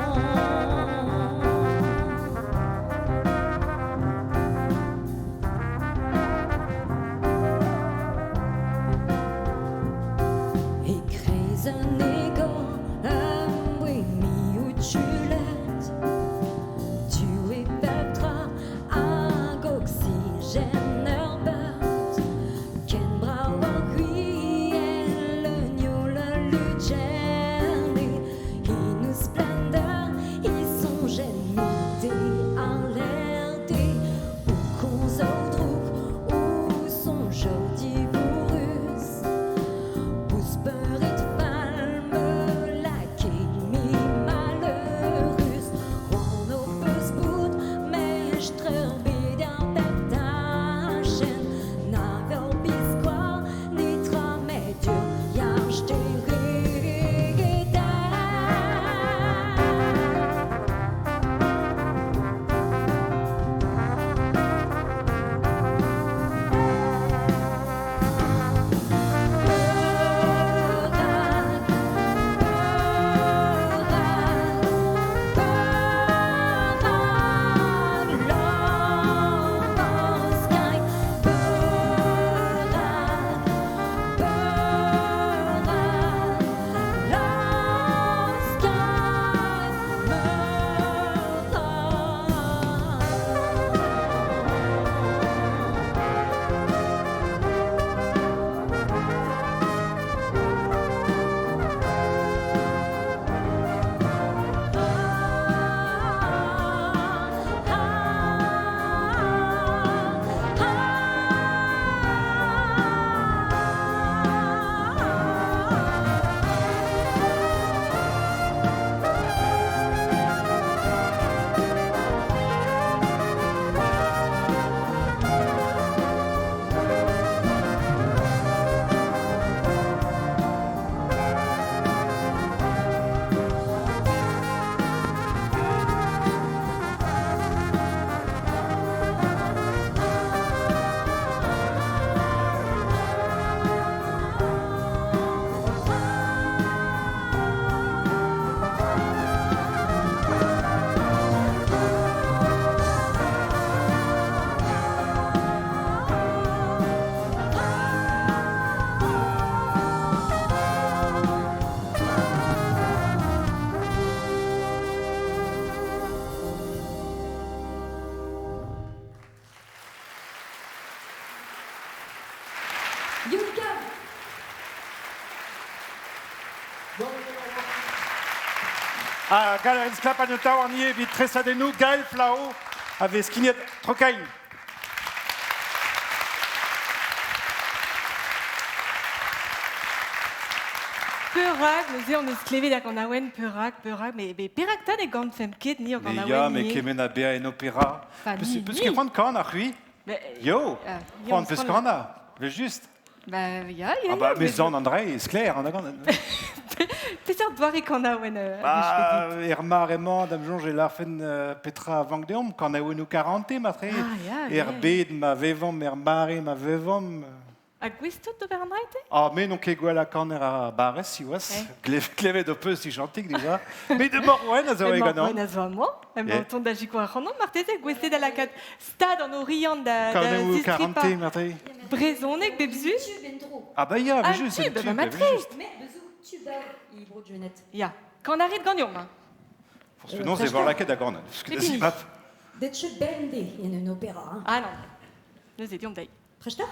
Speaker 7: E kreiz an egor ur boe miout chulet Tu e pep tra hag oksigen ur beurt Ken brav ar c'hwiel un youl a lugerne Hin ouzh splendeur he soñjen mite ar lerde O komz o drouk, o soñj o divourus Ouzh peuret fall me lake mi malheurus C'hoant ho peus bout mestr ur bed ar pep tachenn Na veo biskoazh netra met ur yar steredenn. Peurak, peurak, peurak, Laurence Kain. Peurak, peurak, Laurence Kain Youn Kav!
Speaker 3: Ha gall a rin sklapañ an taouarn ivez evit tresadennoù Gael Flao a vez skignet Trokain.
Speaker 2: Perak, neuze on eus klevet hag an awen perak, perak, mais perak ta ne gantfemp ket ni hag an
Speaker 3: Mais
Speaker 2: awen
Speaker 3: ya, mais
Speaker 2: ni.
Speaker 3: kement a bezañ en opéra.
Speaker 2: Enfin,
Speaker 3: Peus
Speaker 2: ni,
Speaker 3: peus
Speaker 2: ni.
Speaker 3: ket c'hoant kan ar c'hwi?
Speaker 2: Mais,
Speaker 3: Yo,
Speaker 2: ni
Speaker 3: c'hoant
Speaker 2: on
Speaker 3: peus
Speaker 2: se
Speaker 3: kan a, le juste.
Speaker 2: Ba, ya, ya,
Speaker 3: Ah bah,
Speaker 2: ya,
Speaker 3: mais
Speaker 2: mais
Speaker 3: zan André, c'est clair, an agant.
Speaker 2: Peseurt doare kan awen
Speaker 3: Ba, er mar emañ da'm soñj e larfen petra vank deomp, kan awennoù 40 matre.
Speaker 2: Ah, ya,
Speaker 3: Er
Speaker 2: ya.
Speaker 3: bed ma vevomp, er mare ma vevomp.
Speaker 2: Ha gouest out d'ober an dra-te?
Speaker 3: Ah, me n'on ket gwell kaner ar barrez, siwazh.
Speaker 2: Eh.
Speaker 3: Klevet o peus dijantik déjà. Met de Morwen a zo e
Speaker 2: Emañ
Speaker 3: ganeomp.
Speaker 2: Morwen a zo amañ. Emañ
Speaker 3: Eh.
Speaker 2: o tont da sikour ac'hanomp, marteze, gouest eo da lakaat stad an Oriant da
Speaker 3: Kaneoù
Speaker 2: zistripañ
Speaker 3: 40, marteze.
Speaker 2: Brezhoneg bep zu.
Speaker 3: Ah bah ya,
Speaker 2: Ah,
Speaker 3: just,
Speaker 2: tube,
Speaker 3: un
Speaker 2: bah,
Speaker 3: tube,
Speaker 2: matre.
Speaker 3: just.
Speaker 2: Ya, kan a rit ganeomp. hein.
Speaker 3: Forzh penaos e vor lakaet da ganet. Parce que da
Speaker 2: Pepini.
Speaker 3: zibab.
Speaker 8: Det bemde en un opéra. Hein.
Speaker 2: Ah non, neuze deomp dezhi.
Speaker 8: Presta?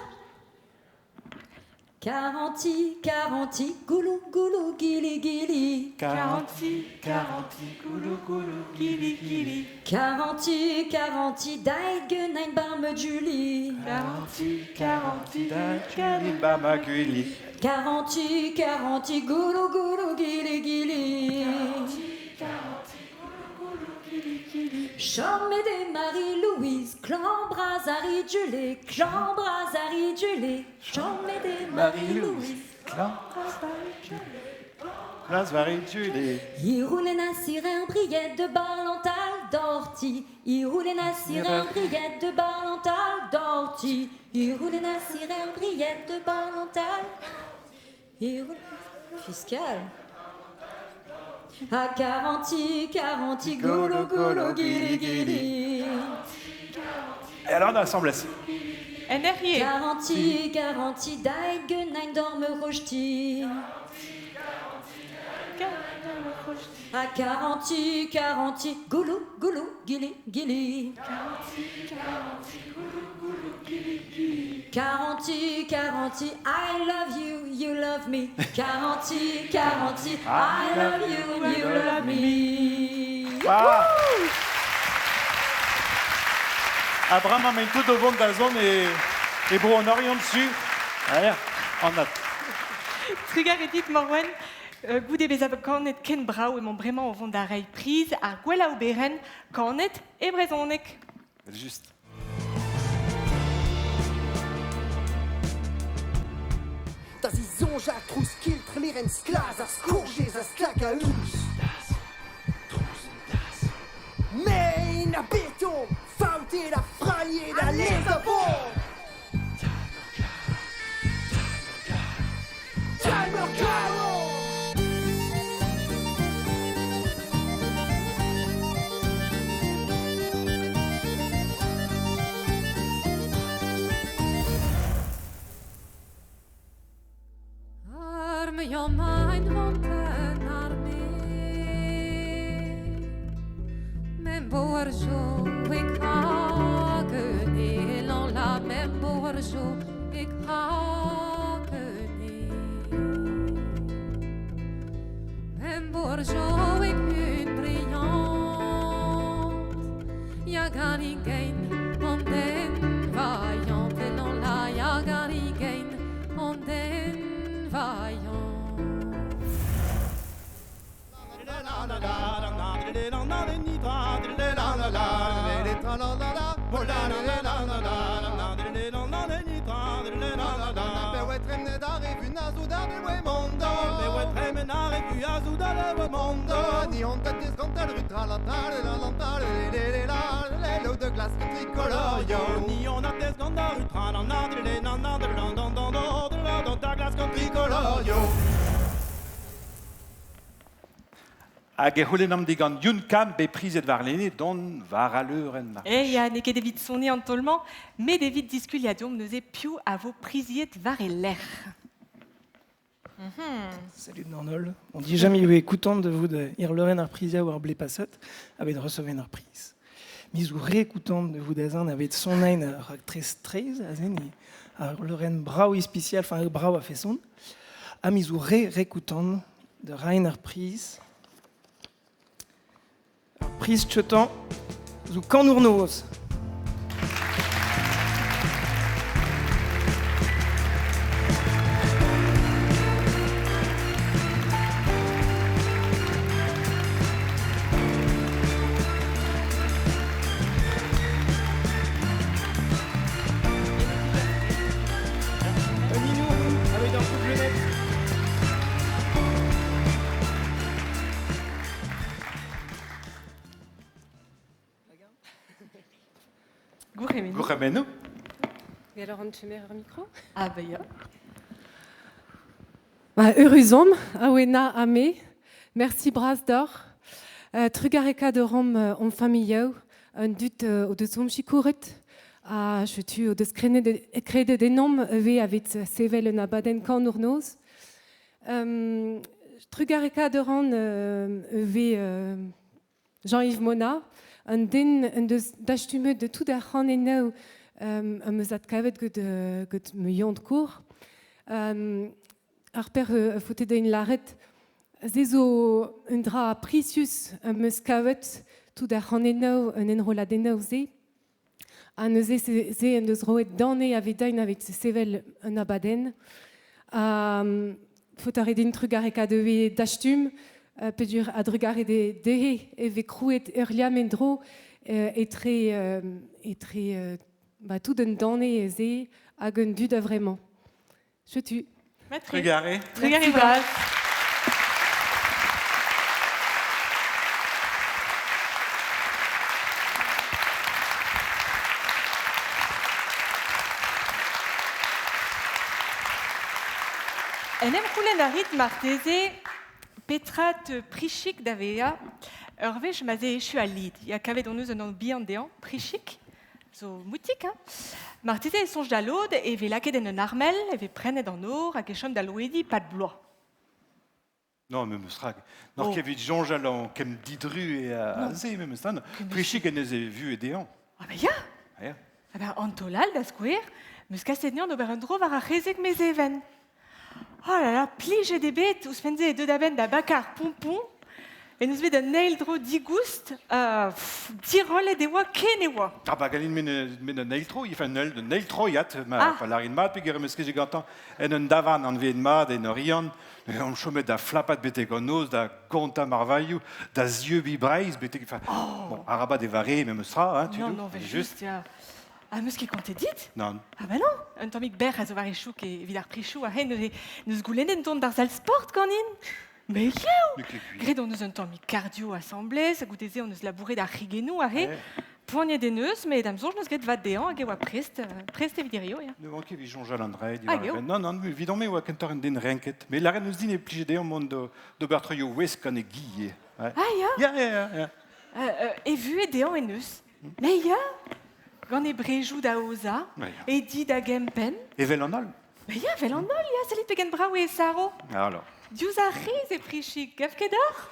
Speaker 8: Quaranti, quaranti, goulou, goulou, gili, gili.
Speaker 2: Quaranti, quaranti, goulou, goulou, gili, gili.
Speaker 8: Quaranti, quaranti, daig genain barme Julie.
Speaker 2: Quaranti, quaranti,
Speaker 3: Julie ba ma gwili.
Speaker 8: Quaranti, quaranti, goulou, goulou, gili, gili. Chorme de Marie-Louise, Clambrazari Julie, Clambrazari Julie, Chorme de Marie-Louise.
Speaker 3: Las vari Julie.
Speaker 8: Il roulait na sirène brillette de Barlental d'Ortie. Il roulait na sirène brillette de Barlental d'Ortie. Il roulait na sirène brillette de Barlental. Il roulait fiscal. À 40, 40, goulou, goulou, guili, guili.
Speaker 3: Et alors on assemble.
Speaker 2: NRIE.
Speaker 8: 40, 40, daig genain dorme rojti. À 40, 40, goulou, goulou, guili, guili. 40, 40, I love you, you love me. 40, 40, I love you, you love me.
Speaker 3: Ah. Abraham amène tout au vent da zone et bro an Orient dessus. Allez, on a.
Speaker 2: Trugar edit Morwen, goude bezañ kanet ken brav emañ bremañ o vont da reiñ priz ar gwellañ oberenn kanet e brezhoneg.
Speaker 3: Just.
Speaker 10: Da zisoñj a trouz kiltr leren sklaz ar skourjez a stlak a us. Mein a beton, faoutet a fraliet a lez a bon. Timer Carol!
Speaker 7: Arme jo mein vonten arme Men borjo ik hakene lan la men borjo ik hakene Men borjo ik un brillant Ja garigein on den vaillant lan la ja garigein on den vaillant.
Speaker 3: Hag e c'houlenn am digant Youn Kam be prizet war lene don war a leurenn mar.
Speaker 2: Eh ya, n'eo ket evit soniñ an taol-mañ, met evit diskuliañ deomp neuze piv a vo priziet war e lerc'h.
Speaker 11: Salut Nornol. On dit jamais eu écoutant de vous de ir leurenn ar prizia war ble passet, avait de recevoir ar priz. Mis ou réécoutant de vous d'azin avait son ein ar actrice 13 azen ar leurenn brao ispicial, enfin brao a fait son. A mis ou ré réécoutant de Rain ar priz. Ar priz chetan zou kanournoz. Ninou, avec un coup de lunette.
Speaker 2: Gourc'hemennoù.
Speaker 3: Gourc'hemennoù.
Speaker 23: Gallout a ran kemer ur mikro?
Speaker 2: Ah ben ya.
Speaker 7: Ba, eürus omp, Awena ha me. Mersi bras deoc'h. Trugarekaat a raomp hon familhoù, an dud o deus omp sikouret ha setu o deus kredet ennomp ivez evit sevel un abadenn kanour-noz. Trugarekaat a ran ivez Jean-Yves Mona, un den en deus dastumet tout ar c'hanennoù am eus adkavet get ma yont-kour. Ar pec'h a faote din lâret, se zo un dra prisius am eus kavet tout ar c'hanennoù, an enrolladennoù-se. Ha neuze se en deus roet dane a evit sevel un abadenn. Ha faot a ret din trugarekaat ivez dastum, peogwir a-drugarez dezhe e vez krouet ur liamm en-dro etre, etre ba, tout un dane se hag un dud a-vremañ. Setu.
Speaker 3: Trugarez.
Speaker 2: Trugarez bras. En em c'houlenn a rit marteze petra teu Prichik da vezañ ur wech ma'z eo echu al lid. Ya, kavet hon eus un anv bihan dezhañ, Prichik. Zo moutik, hein. Marteze e soñj da lod e vez lakaet en un armel, e vez prennet an nor hag e chom da louediñ 'pad bloaz.
Speaker 3: Non, memes rak. N'oc'h
Speaker 2: Oh.
Speaker 3: ket evit soñjal en kemm didru e aze, memes tra. Prichik en deus e vuhez dezhañ.
Speaker 2: Ah ben ya
Speaker 3: Ya.
Speaker 2: Ah ben, an taol all, da skouer, 'm eus kaset anezhañ d'ober un dro war ar c'hezeg Mezheven. Oh là là, plijet eo bet, ouzhpenn-se eo deuet a-benn da bakañ ar pompon. En deus bet un eil dro digoust, dirollet e oa ken e oa.
Speaker 3: Ah bah ganin men un eil tro, enfin un eil troiad, ma ah. larin mat, peogwir em eus ket gantañ en un davarn anveet mat en Oriant, on chomet da flapat betek an noz, da gontañ marvailhoù, da zieubiñ Breizh betek... Enfin, oh. bon, arabat e vare memes tra, hein, tu
Speaker 2: Non, non, juste, ya. Ah, 'meus ket kontet dit
Speaker 3: Nann.
Speaker 2: Ah ben non, un tammig berr a zo war e chouk evit ar prichoù aze neuze n'eus goulennet dont d'ar sal sport ganin. Mais yaou Graet hon eus un tammig cardio asambles, goude-se hon eus labouret ar c'higennoù aze. Poaniet en eus, met da'm soñj n'eus graet vad dezhañ hag e oa prest, prest evit hirio, ya.
Speaker 3: Ne oan ket evit soñjal an dra
Speaker 2: Ah, eo.
Speaker 3: Non, non, evidon-me e oa kentoc'h un den renket. Mais lâret n'eus din e plije dezhañ mont d'ober troioù ouesk gant e gi ivez.
Speaker 2: Ah ya
Speaker 3: Ya, ya, ya, ya.
Speaker 2: E vuhez dezhañ en eus. Mais ya Gant e brejoù da aozañ, e di da gempenn.
Speaker 3: Evel an holl.
Speaker 2: Mais ya, evel an holl, ya, sellit pegen brav eo Saro.
Speaker 3: Alors.
Speaker 2: Diouzh ar c'hiz e Prichik, gav ket deoc'h?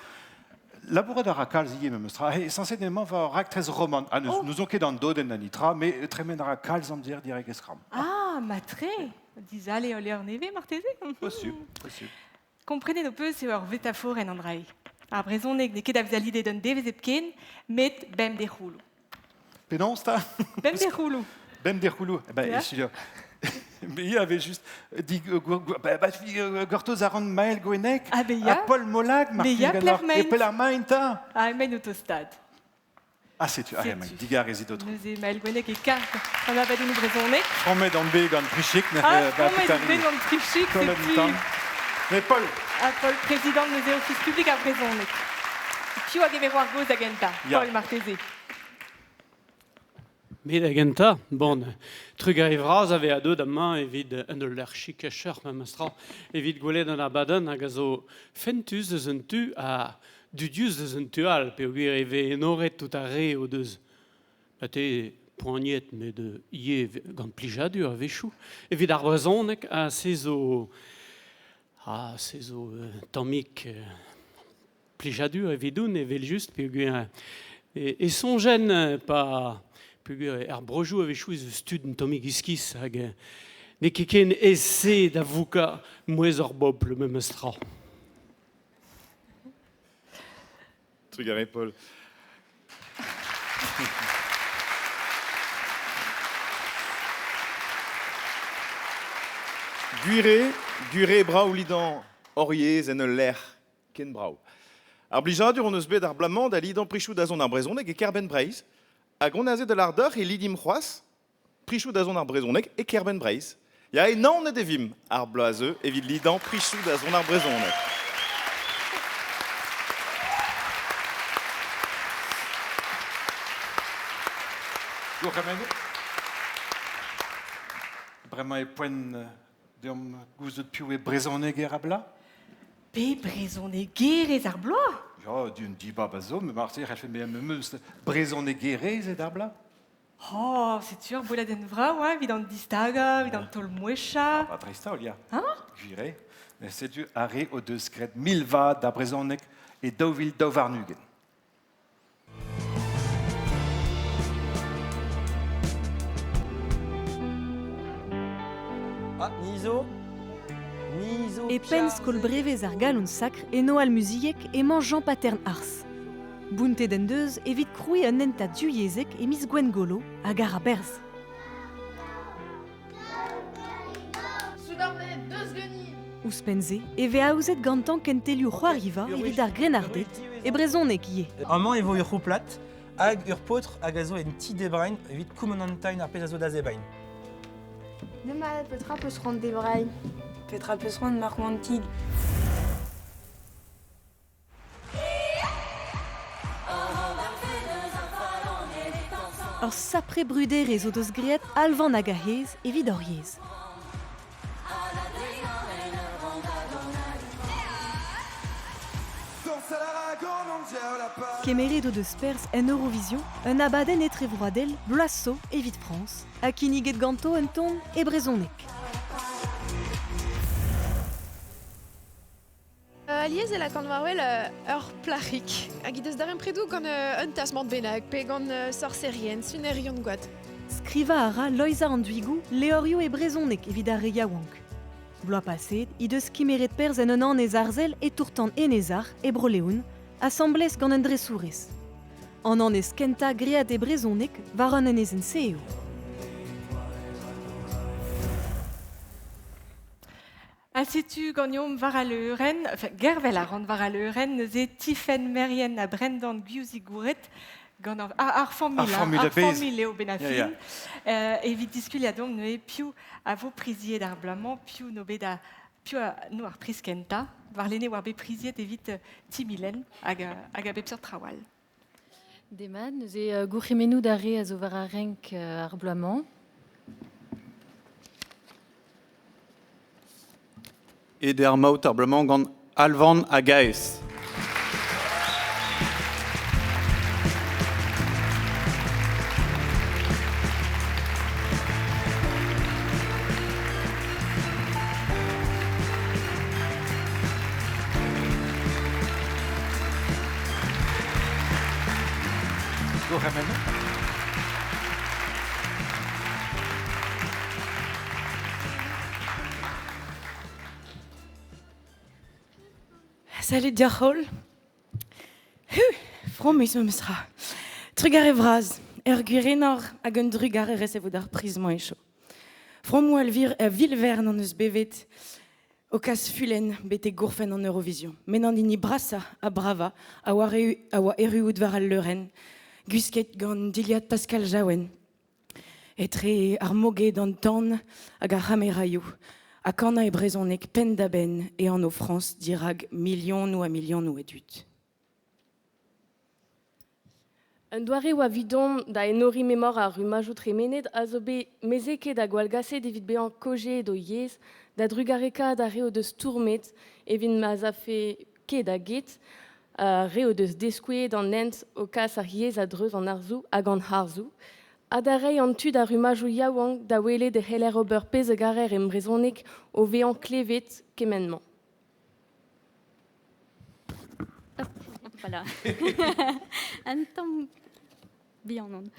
Speaker 3: Labourat a ra kalz ivez memes tra. He, sañset emañ war ur raktres roman. Ah, oh. N'ouzon ket an dodenn na nitra, met tremen a ra kalz amzer direk e skramm.
Speaker 2: Ah, matre. Dizale ul levr nevez marteze.
Speaker 3: Possible, possible.
Speaker 2: Komprenet ho peus eo ur vetaforenn an dra-se. Ar brezhoneg n'eo ket da vezañ lidet un devezh hepken, met bemdez-c'houloù.
Speaker 3: Penaos 'ta?
Speaker 2: Bemdez-c'houloù.
Speaker 3: Bemdez-c'houloù. Eh ben, yeah. Mais il y avait juste dit bah, bah, gortoz a ran Maël Gwenec
Speaker 2: ah, ben ya.
Speaker 3: ha Paul Molag
Speaker 2: Mais ya,
Speaker 3: E Pelermain 'ta.
Speaker 2: Ah, emaint o tostaat.
Speaker 3: Ah, setu, ah, emaint digarezit autre.
Speaker 2: Neuze Maël Gwenec e karg an abadennoù brezhonek.
Speaker 3: Frammet an bet gant Prichik.
Speaker 2: Ah, frammet on bet gant Prichik, setu.
Speaker 3: Mais Paul.
Speaker 2: Ah, Paul, président neuze Office public ar brezhoneg. Piv a gemero ar gaoz da gentañ? Paul, marteze.
Speaker 30: Me da gentañ, bon, trugarez vras a vezañ deuet amañ evit un ul lec'h chikechoc'h memestra, evit gwelet an abadenn hag a zo fentus eus un tu ha dudius eus un tu all peogwir e vez enoret tout ar re o deus te poaniet met ivez gant plijadur a-wechoù evit ar brezhoneg ha se zo ha se zo un tammig plijadur evidoun evel-just peogwir e soñjen pa peogwir er breujoù a-wechoù ez eus tud un tammig iskis hag n'eo ket ken aes-se da voukañ mouezh ur bobl memes tra.
Speaker 1: Trugarez Paul. Gwir eo, gwir eo brav lidañ hor yezh en ul lec'h ken brav. Ar blijadur hon eus bet ar bloaz-mañ da lidañ prichoù dazont ar brezhoneg e kêr-benn Breizh. Hag on aze da lâr deoc'h e lidimp c'hoazh prichoù dazont ar brezhoneg e kêr-benn Breizh. Ya, e Naoned e vimp ar bloaz a zeu evit lidañ prichoù dazont ar brezhoneg.
Speaker 3: Gourc'hemennoù. Bremañ e poent deomp gouzout piv eo brezhoneger ar bloaz?
Speaker 2: Pe brezhonegerez ar bloaz?
Speaker 3: Ya, d'un dibab a zo, met marteze e c'hellfe bezañ memes brezhonegerezed ar bloaz?
Speaker 2: Oh, setu ur boledenn vrav, hein, evit an distagañ, evit an taol-mouezhañ.
Speaker 3: Ah, dreist-holl, ya.
Speaker 2: Hein?
Speaker 3: Gwir eo. Met setu ar re o deus graet 1000 vad d'ar brezhoneg e 2022.
Speaker 4: Ah, ni zo Ni zo
Speaker 12: E penn skol brevez ar Galon Sakr e Noal-Muziek emañ Jean-Patern Ars. Bountet en deus evit krouiñ un hentad divyezhek e miz Gwengolo hag ar a-berzh. Ouzhpenn-se e vez aozet gantañ kentelioù c'hoariva evit ar grennarded, e brezhoneg ivez.
Speaker 4: Amañ e vo ur c'houplad hag ur paotr hag a zo en ti debrain evit koumanantain ar pezh a zo da zebrain.
Speaker 13: Demat, petra 'peus c'hoant debriñ?
Speaker 11: Petra 'peus c'hoant ma c'hoantig?
Speaker 12: Ur sapre bruderezh o deus graet Alvan hag Ahez evit hor yezh. Kemeret o deus perzh en Eurovision un abadenn etrevroadel bloaz zo evit Frañs ha kinniget ganto un ton e brezhoneg.
Speaker 15: Alies e lakaan war-wel ur plac'hig hag he deus darempredoù gant un tasmant bennak pe gant sorserien, sunerion gwad.
Speaker 12: Skrivañ a ra Loeiza an Duigou levrioù e brezhoneg evit ar re yaouank. Bloaz paseet he deus kemeret perzh en un annez arzel e tour-tan Enez-Arc'h e Bro-Leon, asambles gant un dresourez. An annez kentañ graet e brezhoneg war an enezenn-se eo.
Speaker 2: Ha setu ganeomp war al leurenn, enfin, gervel a ran war al leurenn, neuze Tifenn Merien ha Brendan Guiouzi-Gouret, gant ar, ar familh,
Speaker 3: Ar familh
Speaker 2: ar
Speaker 3: a-bezh.
Speaker 2: familh eo ben a
Speaker 3: Ya,
Speaker 2: fin.
Speaker 3: ya.
Speaker 2: Evit diskuliañ deomp neuze piv a vo priziet ar bloaz-mañ, piv no bet a, piv a no ar priz kentañ, warlene war bet priziet evit Timilenn hag, hag a bep seurt traoù all.
Speaker 16: Demat, neuze gourc'hemennoù d'ar re a zo war ar renk ar bloaz-mañ.
Speaker 17: Eder maout ar bloaz-mañ gant Alvan hag Aes.
Speaker 3: Gourc'hemennoù.
Speaker 18: Salut deoc'h holl. Hu, fromus memes tra. Trugarez vras, ur gwir enor hag un drugarez e vo d'ar priz-mañ e cho. Fromoù a vil-vern hon eus bevet o kas fulenn betek gourfenn an Eurovision. Met an hini brasañ ha bravañ a oa a oa erruout war al leurenn, gwisket gant dilhad Pascal Jaouen. Etre ar moged, an tan hag ar c'hameraioù, ha kanañ e brezhoneg penn-da-benn e anv Frañs dirak milionoù ha milionoù a dud.
Speaker 19: Un doare oa evidon da enoriñ memor ar rummajoù tremenet a zo bet mezeket ha gwallgaset evit bezañ kaozeet o yezh, da drugarekaat ar re o deus stourmet evit ma'z afe ket da get, ar re o deus deskouezet an hent o kas ar yezh a-dreuz an arzoù hag an harzoù, ha da reiñ an tu d'ar rummajoù yaouank da welet e c'heller ober pezh a garer e brezhoneg o vezañ klevet kement-mañ.
Speaker 8: Voilà. Un tamm bihan on.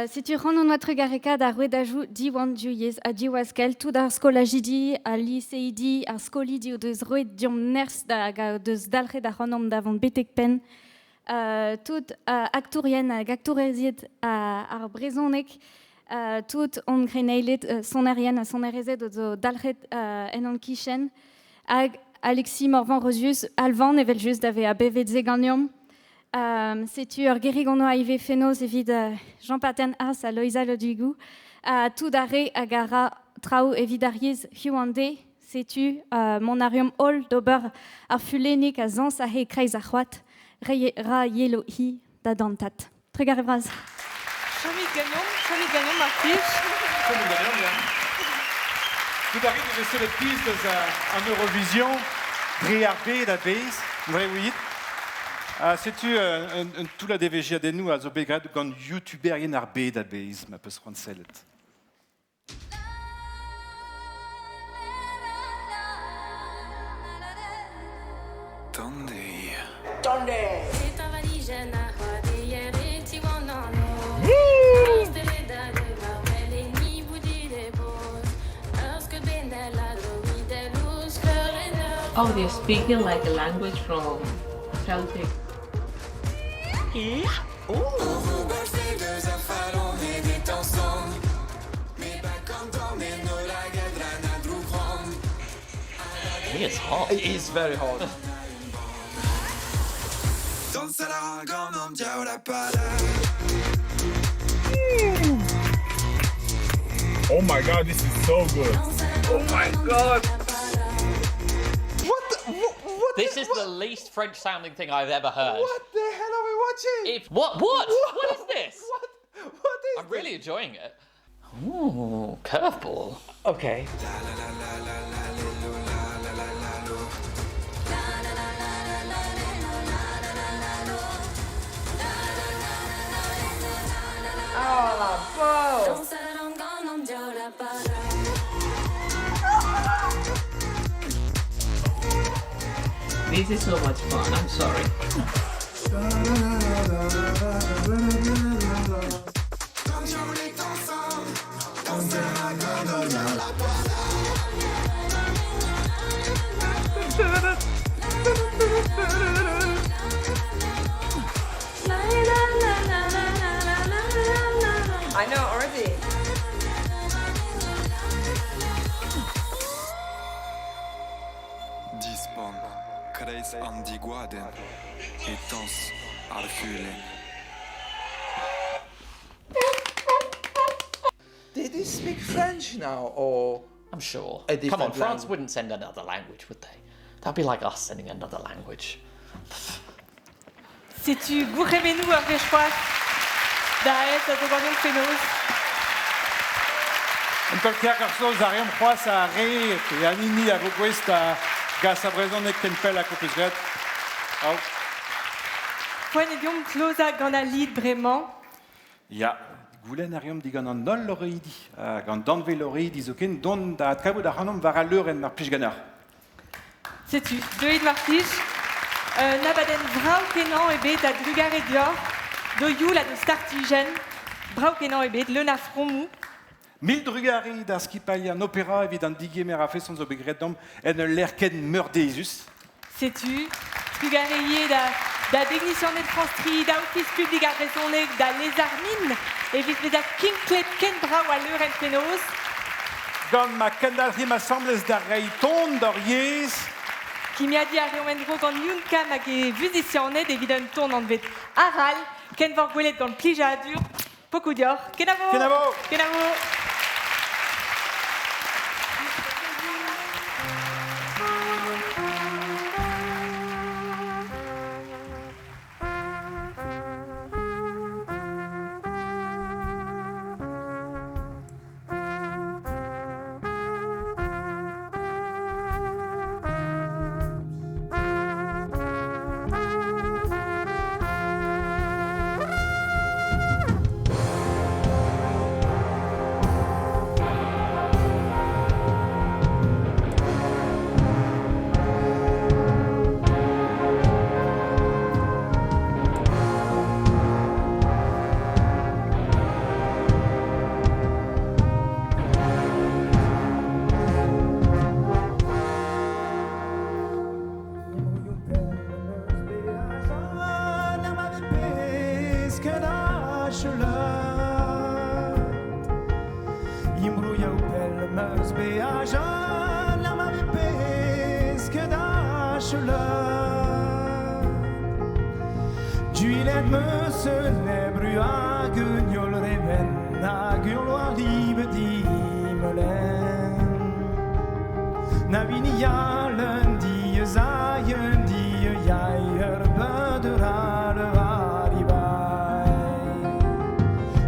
Speaker 8: Setu c'hoant hon oa trugarekaat ar rouedajoù Diwan Div ha Diwaskell, tout ar skolajidi, al liseidi, ar skolidi o deus roet deomp nerzh da, hag o deus dalc'het ac'hanomp da vont betek penn. Tout aktourien hag aktourezed ar brezhoneg, tout hon c'heneiled sonerien ha sonerezed o zo dalc'het en hon kichen. Hag Alexis Morvan-Rosius, Alvan evel-just da vezañ bevet se ganeomp. Setu ur gerig hon oa ivez fenoz evit Jean-Patern As ha Loeiza Le Duigou. Ha tout ar re hag a ra traoù evit ar yezh hiziv an deiz. Setu mont a reomp holl d'ober ar fulennig a zañs aze e-kreiz ar c'hoad. Reiñ ra yelo hi da dantad. Trugarez vras.
Speaker 2: Chomit ganeomp, chomit ganeomp mar plij.
Speaker 1: Chomit ganeomp, ya.
Speaker 3: Tout arrive de sellet pizh deus an Eurovision, dre ar bed a-bezh, dre ouiet. Ha setu un toullad evezhiadennoù a zo bet graet gant youtuberien ar bed a-bezh, ma peus c'hoant sellet.
Speaker 5: Tandey.
Speaker 6: Oh, they're speaking like a language from Celtic.
Speaker 10: Yeah.
Speaker 9: I think it's hot.
Speaker 14: It is very hot.
Speaker 20: Oh my god, this is so good.
Speaker 14: Oh my god.
Speaker 21: What the, what
Speaker 9: This is the least French sounding thing I've ever heard.
Speaker 21: What the hell are we watching?
Speaker 9: If what what? What is this?
Speaker 21: What is
Speaker 9: I'm really enjoying it. Ooh, curveball.
Speaker 14: Okay.
Speaker 13: Oh,
Speaker 6: This is so much fun, I'm sorry.
Speaker 13: I know already.
Speaker 22: Dispan, kreiz an digoadenn, e tañs ar fulenn.
Speaker 14: Did he speak French now, or...?
Speaker 9: I'm sure.
Speaker 14: A
Speaker 9: Come on,
Speaker 14: different
Speaker 9: France
Speaker 14: language?
Speaker 9: wouldn't send another language, would they? That'd be like us sending another language.
Speaker 2: Setu gourc'hemennoù ar wech c'hoazh da aes a zo ganeomp fenoz.
Speaker 3: Un taol kaer ar soz a reomp c'hoazh a re pe an hini a vo gouest da gas ar brezhoneg ken pell hag ho peus graet. Ao.
Speaker 2: Poent eo deomp klozañ gant al lid bremañ.
Speaker 3: Ya, goulenn a reomp digant an holl loreidi, hag an danvez loreidi zoken dont da adkavout ac'hanomp war al leurenn mar plij ganeoc'h.
Speaker 2: Setu, deuit mar plij. Un abadenn vrav kenañ eo bet a drugarez deoc'h, d'ho youl ha d'ho startijenn. Brav kenañ eo bet, leun a fromoù.
Speaker 3: Mil drugarez d'ar skipailh an opera evit an digemer a feson zo bet graet deomp en ul lec'h ken meurdezus.
Speaker 2: Setu, trugarez ivez da, da degnisianed France Tri, da Ofis publik ar brezhoneg, da Lezarmin, evit bezañ kinklet ken brav al leurenn fenoz.
Speaker 3: Gant ma kendalc'himp asambles da reiñ ton d'hor yezh.
Speaker 2: Kimiadiñ a reomp en-dro gant Youn Kamm hag e vuzisianed evit un ton anvet Aral, kenvoc'h gwelet gant plijadur. Pokoù deoc'h. Kenavo!
Speaker 3: Kenavo!
Speaker 2: Kenavo!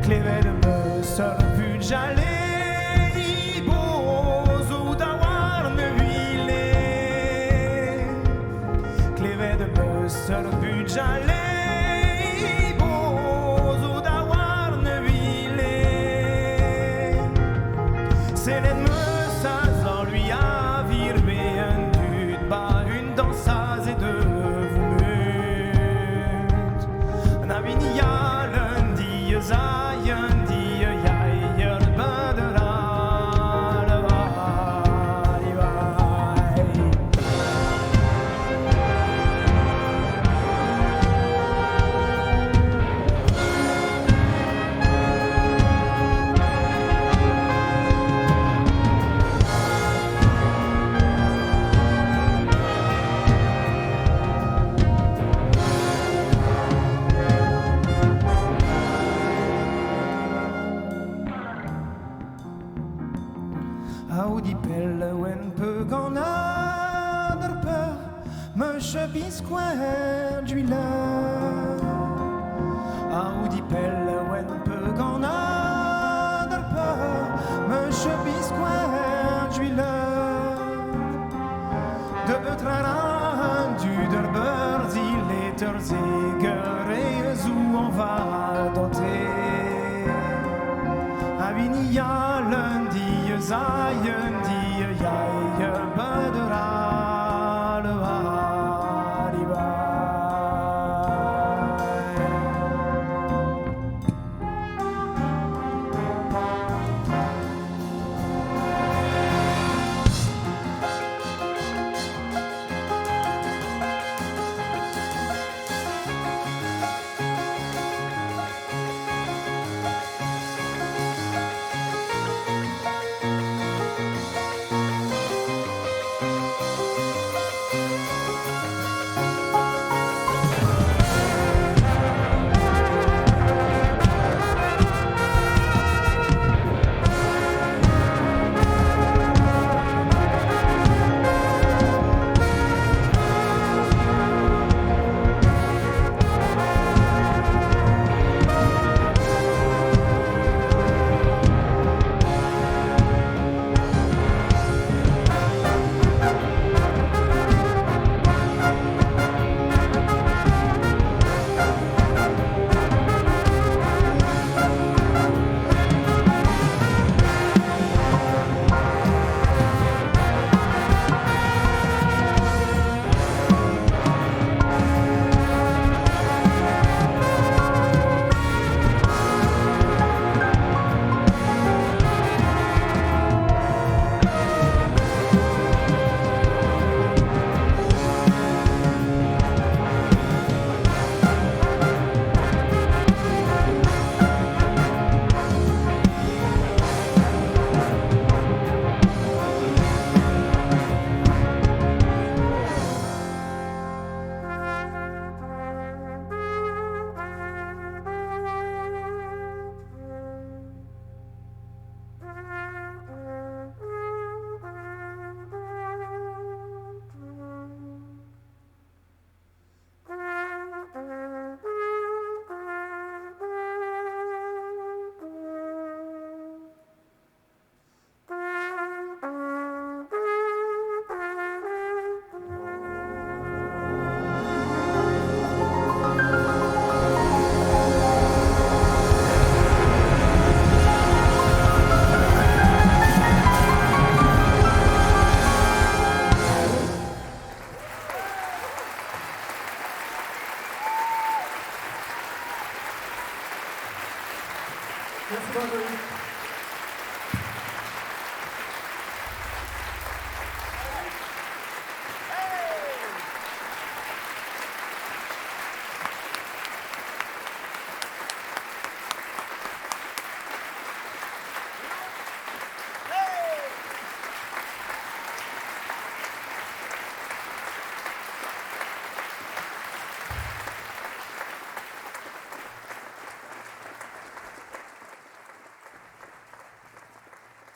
Speaker 10: Klevet am eus ur vugale boz o
Speaker 5: dansaz lui a virbe un dud ba un dansaz e de vumut. Na vin ya lundi za lundi ya yer ben de la la va li va. Audi pelle wen pe gant ar peur Me chebiskouer d'huile Audi pelle wen pe gant ar peur Me chebiskouer.